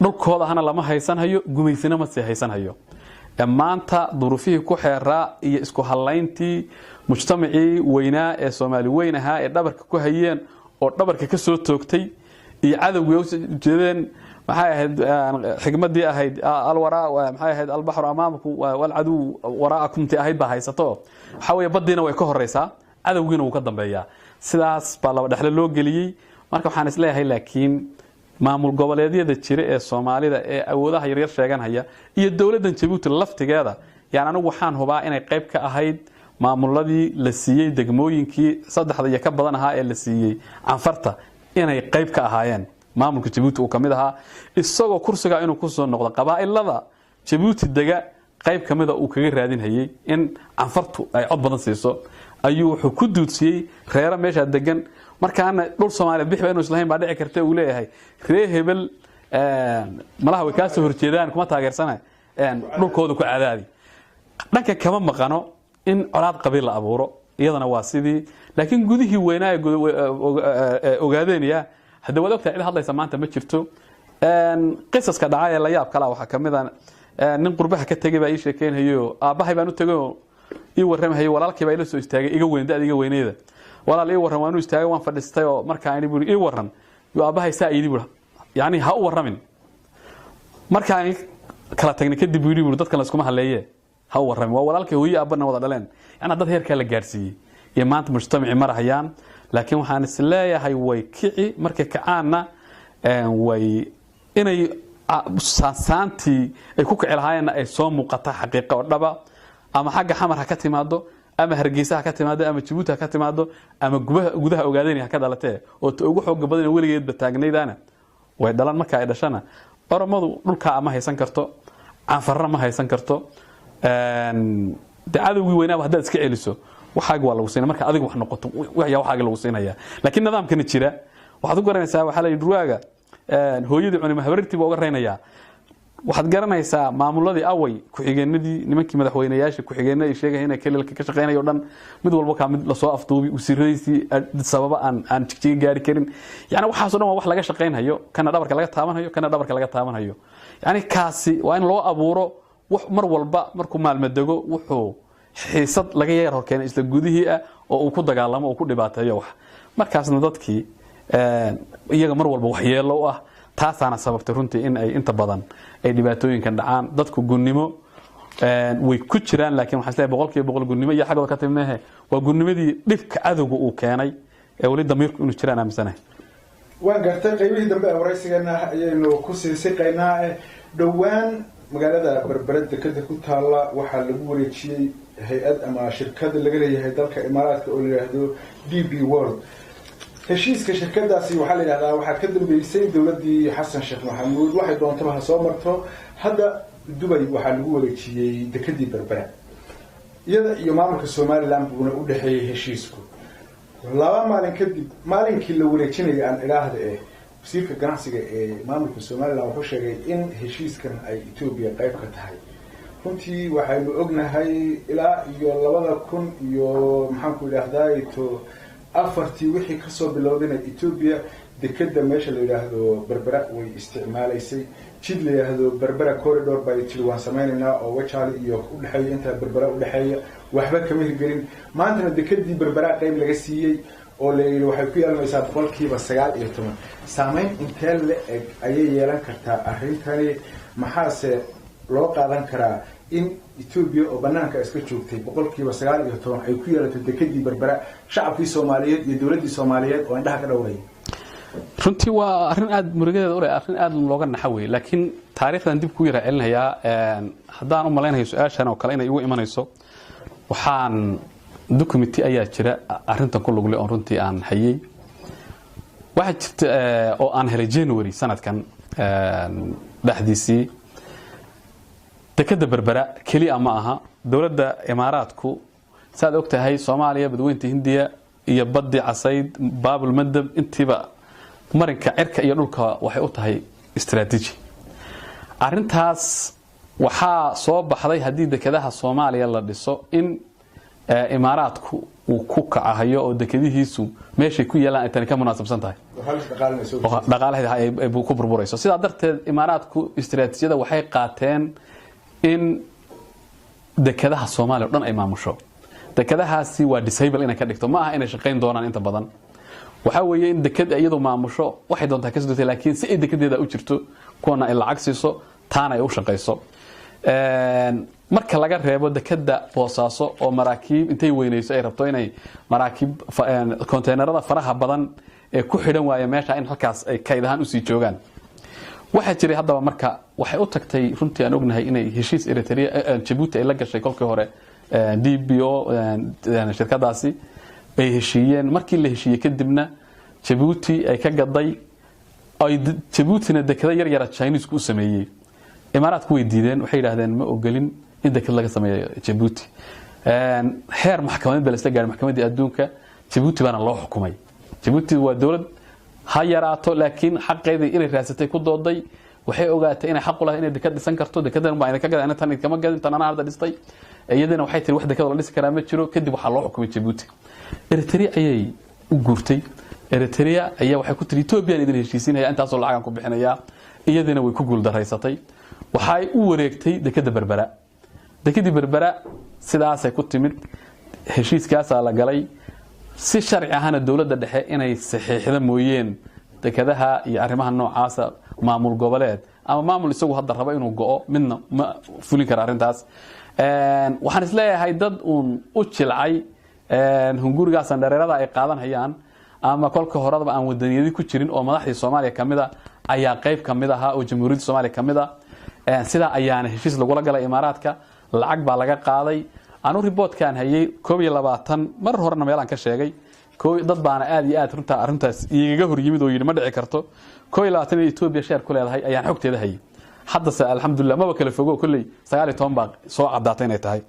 dhulkooda hana lama haysanhayo, gumaysina ma sii haysanhayo. Maanta duruufihii ku xeeraa iyo isku hallayntii mujtamacii weynaa ee Soomaali weyn ahaa ee dhabarka ku hayeen oo dhabarka ka soo toogtay iyo cadowgii ujeedeen, maxay ahayd xigmadii ahayd alwaraa, maxay ahayd, albaxru amaamakum walcaduw waraa'akum ti ahayd baa haysato. Waxaa weeye baddiina way ka horeysaa, cadowgiina wuu ka dambeeyaa. Sidaas baa laba dhexle loo geliyey. Marka waxaan isleeyahay laakiin maamul goboleedyada jira ee Soomaalida ee awoodaha yaryar sheeganhaya iyo dowladdan Jabuuti laftigeeda, yani anigu waxaan hubaa inay qayb ka ahayd maamuladii la siiyey degmooyinkii saddexda iyo ka badan ahaa ee la siiyey Canfarta, inay qayb ka ahaayeen. Maamulka Jabuuti uu ka mid ahaa, isagoo kursiga inuu kusoo noqdo qabaa'ilada Jabuuti dega qayb ka mida uu kaga raadinhayey in Canfartu ay cod badan siiso, ayuu wuxuu ku duudsiyey reero meeshaa degan. Markaana dhul Soomaaliyeed bixba inuu islahayn baa dhici karta, uu leeyahay ree hebel malaha way kaa soo horjeedaan, kuma taageersana, dhulkooda ku cadaadi. Dhanka kama maqano in colaad qabiil la abuuro, iyadana waa sidii. Laakiin gudihii weynaa ee Ogaadeenaya, hadda waad ogtahay, cid hadlaysa maanta ma jirto. Qisaska dhacay ee la yaab kala waxaa ka mid a nin qurbaha ka tegay baa ii sheekeynhayo. Aabbahay baan u tegay oo ii warramahayo. Walaalkii baa ila soo istaagay, iga weyn, da'da iga weyneyda. "Walaal, ii warran." Waan u istaagay, waan fadhiistay oo markaa ini buri, "Ii warran." Yuu aabbahay saa yidhi buri, "Yacni ha u warramin." Markaan kala tagnay kadib buu yidhi buri, "Dadkan la iskuma halleeye, ha u warramin." Waa walaalkay, hooyo aabbana wada dhaleen. Yacni dad heerkaa la gaadhsiiyey iyo maanta mujtamacii marahayaan. Laakiin waxaan is leeyahay way kici. Markay kacaanna way inay saansaantii ay ku kici lahaayeenna ay soo muuqata xaqiiqa oo dhaba, ama xagga Xamar ha ka timaado, ama Hargeysa ha ka timaado, ama Jabuuti ha ka timaado, ama gudaha Ogaadeen ha ka dhalatee, oo ta ugu xooga badan weligeedba taagnaydaana way dhalan. Marka ay dhashana, Oromadu dhulkaa ma haysan karto, Canfarna ma haysan karto. De cadowgii weynaaba haddaad iska celiso, waxaaga waa lagu siinaya. Marka adiga wax noqoto yaa waxaaga lagu siinaya. Laakiin nidaamkani jira waxaad u garanaysaa, waxaa la yidhi ruwaaga hooyadii cunima habarirtii baa uga raynayaa. Waxaad garanaysaa maamuladii away, ku-xigeenadii, nimankii madaxweyneyaasha ku-xigeenada ay sheegaya inay kelilka ka shaqeynayo o dhan, mid walba kaa mid lasoo afduubi wasiiradiisii sababa aan Jigjiga gaari karin. Yani waxaaso dhan waa wax laga shaqaynhayo, kana dhabarka laga taabanhayo, kana dhabarka laga taabanhayo. Yani kaasi waa in loo abuuro wax mar walba markuu maalmo dego wuxuu xiisad laga yar horkeena isla gudihii ah oo uu ku dagaalamo oo ku dhibaateeyo wax. Markaasna dadkii iyaga mar walba waxyeelo u ah. Taasaana sababtay runtii in ay inta badan ay dhibaatooyinkan dhacaan. Dadku gunnimo way ku jiraan, laakiin waxaan isleeyahay 100% gunnimo iyo xaggooda ka timid mehe, waa gunnimadii dhibka cadowga uu keenay ee weli damiirku inuu jiraan aaminsanahay. Waan gartay. Qaybihii dambe ee waraysigana ayaynu kusii siqaynaa. Dhowaan magaalada Berbera dekeda ku taalla waxaa lagu wareejiyey hay-ad ama shirkad laga leeyahay dalka Imaaraadka oo la yidhaahdo DP World. Heshiiska shirkadaasi waxaa la yidhahdaa waxaa ka dambeysay dowladdii Xasan Sheekh Maxamuud, waxay doontaba ha soo marto. Hadda Dubay waxaa lagu wareejiyey dekadii Berbera, iyada iyo maamulka Somaliland buuna u dhexeeyey heshiisku. 2 maalin kadib, maalinkii la wareejinayay aan idhaahda eh, wasiirka ganacsiga ee maamulka Somaliland wuxuu sheegay in heshiiskan ay Etoobiya qayb ka tahay. Runtii waxaynu ognahay ilaa iyo labada kun iyo maxaanku idhaahday to afartii wixii kasoo bilowdayna Etoobiya dekeda meesha la yidhaahdo Berbera way isticmaalaysay. Jid la yidhaahdo Berbera Corridor bay tiri waan samaynaynaa oo Wajaale iyo udhexeeya, intaa Berbera udhexeeya, waxba kama hirgelin. Maantana dekadii Berbera qayb laga siiyey oo la yidhi waxay ku yeelanaysaa 19%. Saameyn intee la eg ayay yeelan kartaa arrintani? Maxaase loo qaadan karaa in Etoobiya oo banaanka iska joogtay 19% ay ku yeelato dekadii Berbera, shacabkii Soomaaliyeed iyo dowladdii Soomaaliyeed oo indhaha ka dhowraya? Runtii waa arrin aada murugadeeda ule, arrin aada looga naxa wey, laakiin taariikhdan dib kuu yara celinayaa. Haddaan u malaynayo su-aashan oo kale inay igu imanayso, waxaan documenti ayaa jira arrintan ku lugle oon runtii aan hayey. Waxaa jirta oo aan helay January sanadkan dhexdiisii. Dekadda Berbera keliya ma aha. Dowladda Imaaraadku, saad og tahay, Soomaaliya, Badweynta Hindiya iyo baddi Casayd, Baabul Mandab, intiiba marinka cirka iyo dhulka waxay u tahay istaraatiiji. Arrintaas waxaa soo baxday haddii dekadaha Soomaaliya la dhiso in Imaaraadku uu ku kacahayo oo dekadihiisu meeshay ku yaalaan ay tani ka munaasabsan tahay, dhaqaalaheeda ay ku burburayso. Sidaa darteed Imaaraadku istaraatiijiyada waxay qaateen in dekadaha Soomaaliya o dhan ay maamusho. Dekadahaasi waa disable inay ka dhigto, ma aha inay shaqayn doonaan inta badan. Waxaa weeye in dekad iyadu maamusho, waxay doontaa ka soo, laakiin si ay dekadeeda u jirto, kuwana ay lacag siiso, taana ay u shaqayso. Marka laga reebo dekada Boosaaso oo maraakiib intay weynayso ay rabto inay maraakiib konteynerada faraha badan ee ku xidhan waaya meesha in halkaas ay kayd ahaan usii joogaan. Waxaa jiray haddaba, marka waxay u tagtay, runtii aan ognahay inay heshiis Eritrea Jabuuti ay la gashay kolkii hore DPO shirkadaasi ay heshiiyeen. Markii la heshiiyey kadibna Jabuuti ay ka gaday, ay Jabuutina dekado yar yara Chinesku u sameeyey. Imaaraadku way diideen, waxay yidhahdeen ma ogolin in dekad laga sameeyo Jabuuti. Heer maxkamadeed baa la isla gaaray, maxkamaddii adduunka. Jabuuti baana loo xukumay. Jabuuti waa dowlad ha yaraato, laakiin xaqeedii inay raasatay ku dooday. Waxay ogaatay inay xaq u lahayd inay dekad dhisan karto. Dekadan baa idinka gaday, tan idinkama gadin, tan anaa hadda dhistay. Iyadana waxay tiri wax dekad la dhisi karaa ma jiro. Kadib waxaa loo xukumay Jabuuti. Eritrea ayay u guurtay. Eritrea ayaa waxay ku tiri Ethiopian idin heshiisiinaya, intaasoo lacagan ku bixinayaa. Iyadina way ku guuldaraysatay. Waxay u wareegtay dekada Berbera. Dekadii Berbera sidaasay ku timid. Heshiiskaasaa la galay si sharci ahana dowladda dhexe inay saxiixda mooyeen dekadaha iyo arrimaha noocaasa maamul goboleed ama maamul isagu hadda raba inuu go'o midna ma fulin kara arrintaas. Waxaan isleeyahay dad uun u jilcay hungurigaasan dhereerada ay qaadanhayaan ama kolka horadaba aan wadaniyadi ku jirin oo madaxdii Soomaaliya ka mid a ayaa qayb ka mid ahaa oo Jamhuuriyadda Soomaaliya ka mid a. Sidaa ayaana heshiis lagula galay Imaaraadka, lacag baa laga qaaday. Anu reportkaan hayay 21 mar horena meelaan ka sheegay, dad baana aad iyo aad runtaa arrintaas igaga hor yimid oo yidhi ma dhici karto. 21 in Etoobiya share ku leedahay ayaan xogteeda hayay. Haddase alxamdulilah maba kala fogo, kolley 19 baa soo caddaatay inay tahay.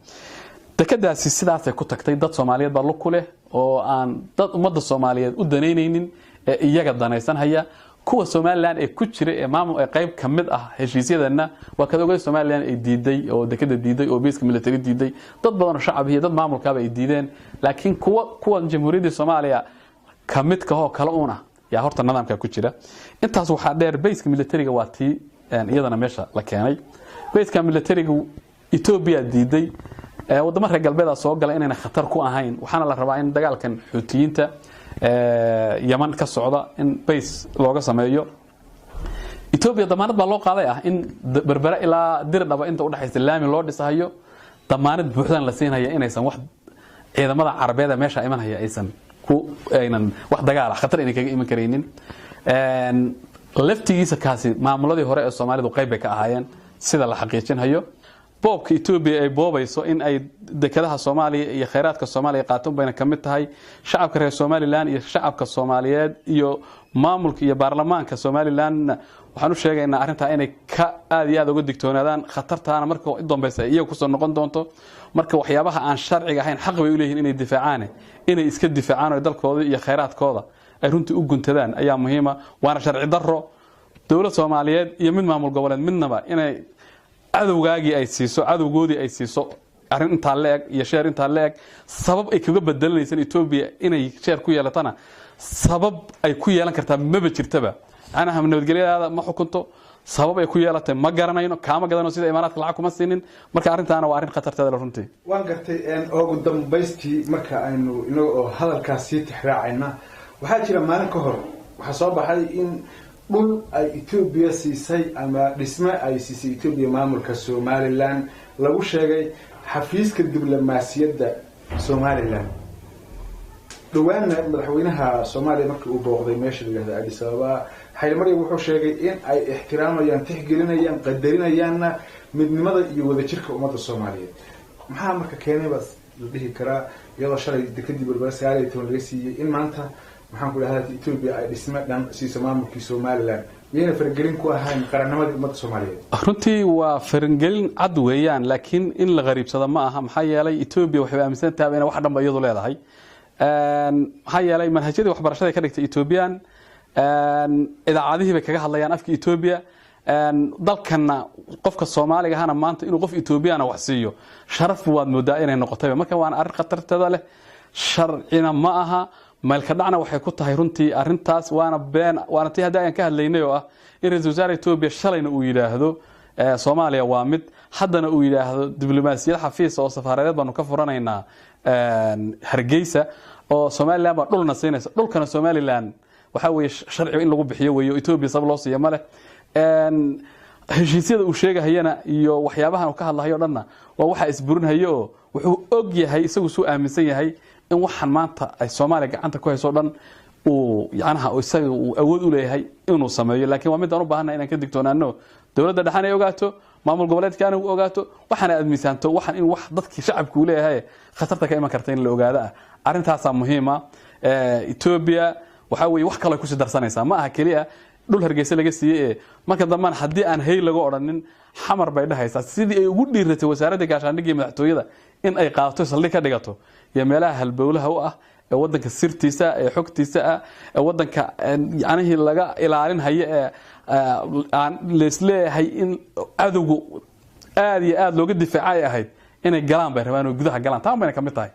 Dekadaasi sidaasay ku tagtay. Dad Soomaaliyeed baa lug ku leh oo aan dad ummadda Soomaaliyeed u danaynaynin ee iyaga danaysan haya. Kuwa Somaliland ee ku jira ee maamul ee qayb ka mid ah heshiisyadanna waa kada ogay Somaliland ay diiday oo dekada diiday oo base-ka military diiday, dad badan oo shacab iyo dad maamulkaaba ay diideen, laakiin kuwan Jamhuuriyadda Soomaaliya ka mid kahoo kale uuna yaa horta nidaamka ku jira. Intaas waxaa dheer, base-ka militariga waa tii iyadana meesha la keenay. Base-ka militariga Ethiopia diiday, wadamo reer galbeeda soo gala inayna khatar ku ahayn. Waxaana la rabaa in dagaalkan Xuutiyiinta Yaman ka socda in base looga sameeyo. Etoobiya damaanad baa loo qaaday ah in Berbere ilaa Dirdhaba inta udhexaysa laami loo dhisahayo, damaanad buuxdan la siinhaya inaysan wax ciidamada carabeed ee meesha imanhaya aysan ku aynan wax dagaal ah khatar inay kaga iman karaynin. Laftigiisa kaasi maamuladii hore ee Soomaalidu qayb bay ka ahaayeen sida la xaqiijinhayo. Boobka Etoobiya ay boobayso in ay dekadaha Soomaaliya iyo khayraadka Soomaaliya qaato bayna ka mid tahay. Shacabka reer Somaliland iyo shacabka Soomaaliyeed iyo maamulka iyo baarlamaanka Somalilandna waxaan u sheegaynaa arrintaa inay ka aad iyo aad uga digtoonaadaan, khatartaana marka u dambaysa ay iyaga kusoo noqon doonto. Marka waxyaabaha aan sharciga ahayn xaq bay u leeyihiin inay difaacaan, inay iska difaacaan oo dalkooda iyo khayraadkooda ay runtii u guntadaan ayaa muhiima. Waana sharci darro dowlad Soomaaliyeed iyo mid maamul goboleed midnaba inay cadowgaagii ay siiso, cadowgoodii ay siiso arrin intaa la eg iyo share intaa la eg. Sabab ay kaga bedelanaysan Etoobiya inay share ku yeelatana, sabab ay ku yeelan kartaa maba jirtaba. Macnaha nabadgelyadaada ma xukunto, sabab ay ku yeelatay ma garanayno, kaama gadano, sida Imaaraadka lacag kuma siinin. Marka arrintaana waa arrin khatarteeda le runtii. Waan gartay. Ugu dambaystii, marka aynu inaga oo hadalkaas sii tixraacayna, waxaa jira maalin ka hor waxaa soo baxay in dhul ay Etoobiya siisay ama dhisme ay siisay Etoobiya maamulka Somaliland, lagu sheegay xafiiska diblomaasiyadda Somaliland. Dhawaanna madaxweynaha Soomaaliya markii uu booqday meesha la yihahdo Addis Ababa, Xaylimarya wuxuu sheegay in ay ixtiraamayaan, tixgelinayaan, qadarinayaanna midnimada iyo wadajirka ummadda Soomaaliyeed. Maxaa marka keenay baa la dhihi karaa, iyadoo shalay dekadii Berbera 19 laga siiyey, in maanta, maxaan ku dhahdaa, Etoobiya ay dhisme dhan siiso maamulkii Somaliland? Miyayna faragelin ku ahayn qarannimadii ummadda Soomaaliyeed? Runtii waa farangelin cad weeyaan, laakiin in la qariibsado ma aha. Maxaa yeelay Etoobiya waxay aaminsan tahay inay wax dhanba iyadu leedahay. Maxaa yeelay manhajyadii waxbarashada ka dhigtay Etoobiyaan, idaacadihii bay kaga hadlayaan afka Etoobiya. Dalkanna qofka Soomaaliga ahana maanta inuu qof Etoobiyana wax siiyo sharaf waad moodaa inay noqotayba. Marka waana arrin khatarteeda leh, sharcina ma aha, meelka dhacna waxay ku tahay runtii arrintaas, waana been. Waana tii haddii ayaan ka hadlaynay oo ah in ra-iisul wasaare Etoobiya shalayna uu yidhaahdo Soomaaliya waa mid, haddana uu yidhaahdo diblomaasiyad xafiisa oo safaaradeed baanu ka furanaynaa Hargeysa oo Somaliland baa dhulna siinaysa. Dhulkana Somaliland waxaa weeye sharciga in lagu bixiyo weeye, Etoobiya sabab loo siiya ma leh. Heshiisyada uu sheegahayana iyo waxyaabahan uu ka hadlahayo dhanna waa waxaa isburinhayo oo wuxuu og yahay isagu suu aaminsan yahay in waxaan maanta ay Soomaaliya gacanta ku hayso dhan uu yacnaha isaga uu awood u leeyahay inuu sameeyo. Laakiin waa midaan u baahannahay inaan ka digtoonaano, dowladda dhexan ay ogaato, maamul goboleedkaana uu ogaato, waxaana aad miisaanto waxaan in wax dadkii shacabku uu leeyahay khatarta ka iman karta in la ogaado ah. Arrintaasaa muhiima. Etoobiya waxaa weeye wax kaloo kusii darsanaysaa, ma aha keliya dhul Hargeysa laga siiyey ee marka dambena haddii aan hey laga odhanin Xamar bay dhahaysaa, sidii ay ugu dhiiratay wasaaradda gaashaandhigga iyo madaxtooyada in ay qaadato saldhig ka dhigato iyo meelaha halbowlaha u ah ee waddanka sirtiisa ee xogtiisa ah ee waddanka yacnihii laga ilaalin hayo ee aan leesleeyahay in cadowgu aad iyo aad looga difaaca ay ahayd inay galaan bay rabaan oo gudaha galaan, taan bayna ka mid tahay.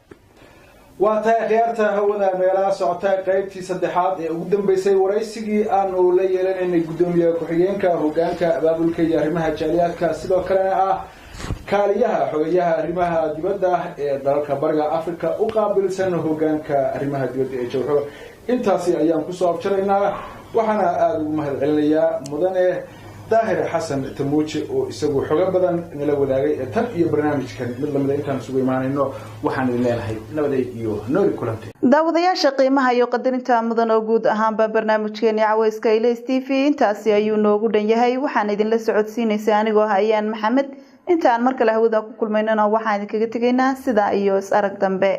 Waa tahay. Khiyaarta hawada nagala socota, qaybtii saddexaad ee ugu dambeysay waraysigii aanu la yeelanaynay guddoomiye ku-xigeenka hogaanka abaabulka iyo arrimaha jaaliyaadka, sidoo kalena ah kaaliyaha xogeyaha arrimaha dibadda ee dalalka Bariga Africa u qaabilsan hogaanka arrimaha dibadda ee Jawxo, intaasi ayaan kusoo afjaraynaa. Waxaana aada ugu mahad celinayaa mudane Daahir Xasan Tamuuje oo isagu xogo badan nala wadaagay. Ee tan iyo barnaamijkan mid lamida intaan isugu imaanayno, waxaan idin leenahay nabaday iyo nooli kulante. Daawadayaasha qiimaha iyo qadarinta mudan oo guud ahaanba barnaamijkeeni caweyska Ilays TV intaasi ayuu noogu dhan yahay. Waxaan idinla socodsiinaysa anigoo ah Ayaan Maxamed. Inta aan mar kale hawada ku kulmaynana waxaan idinkaga tegaynaa sidaa iyo is arag dambe.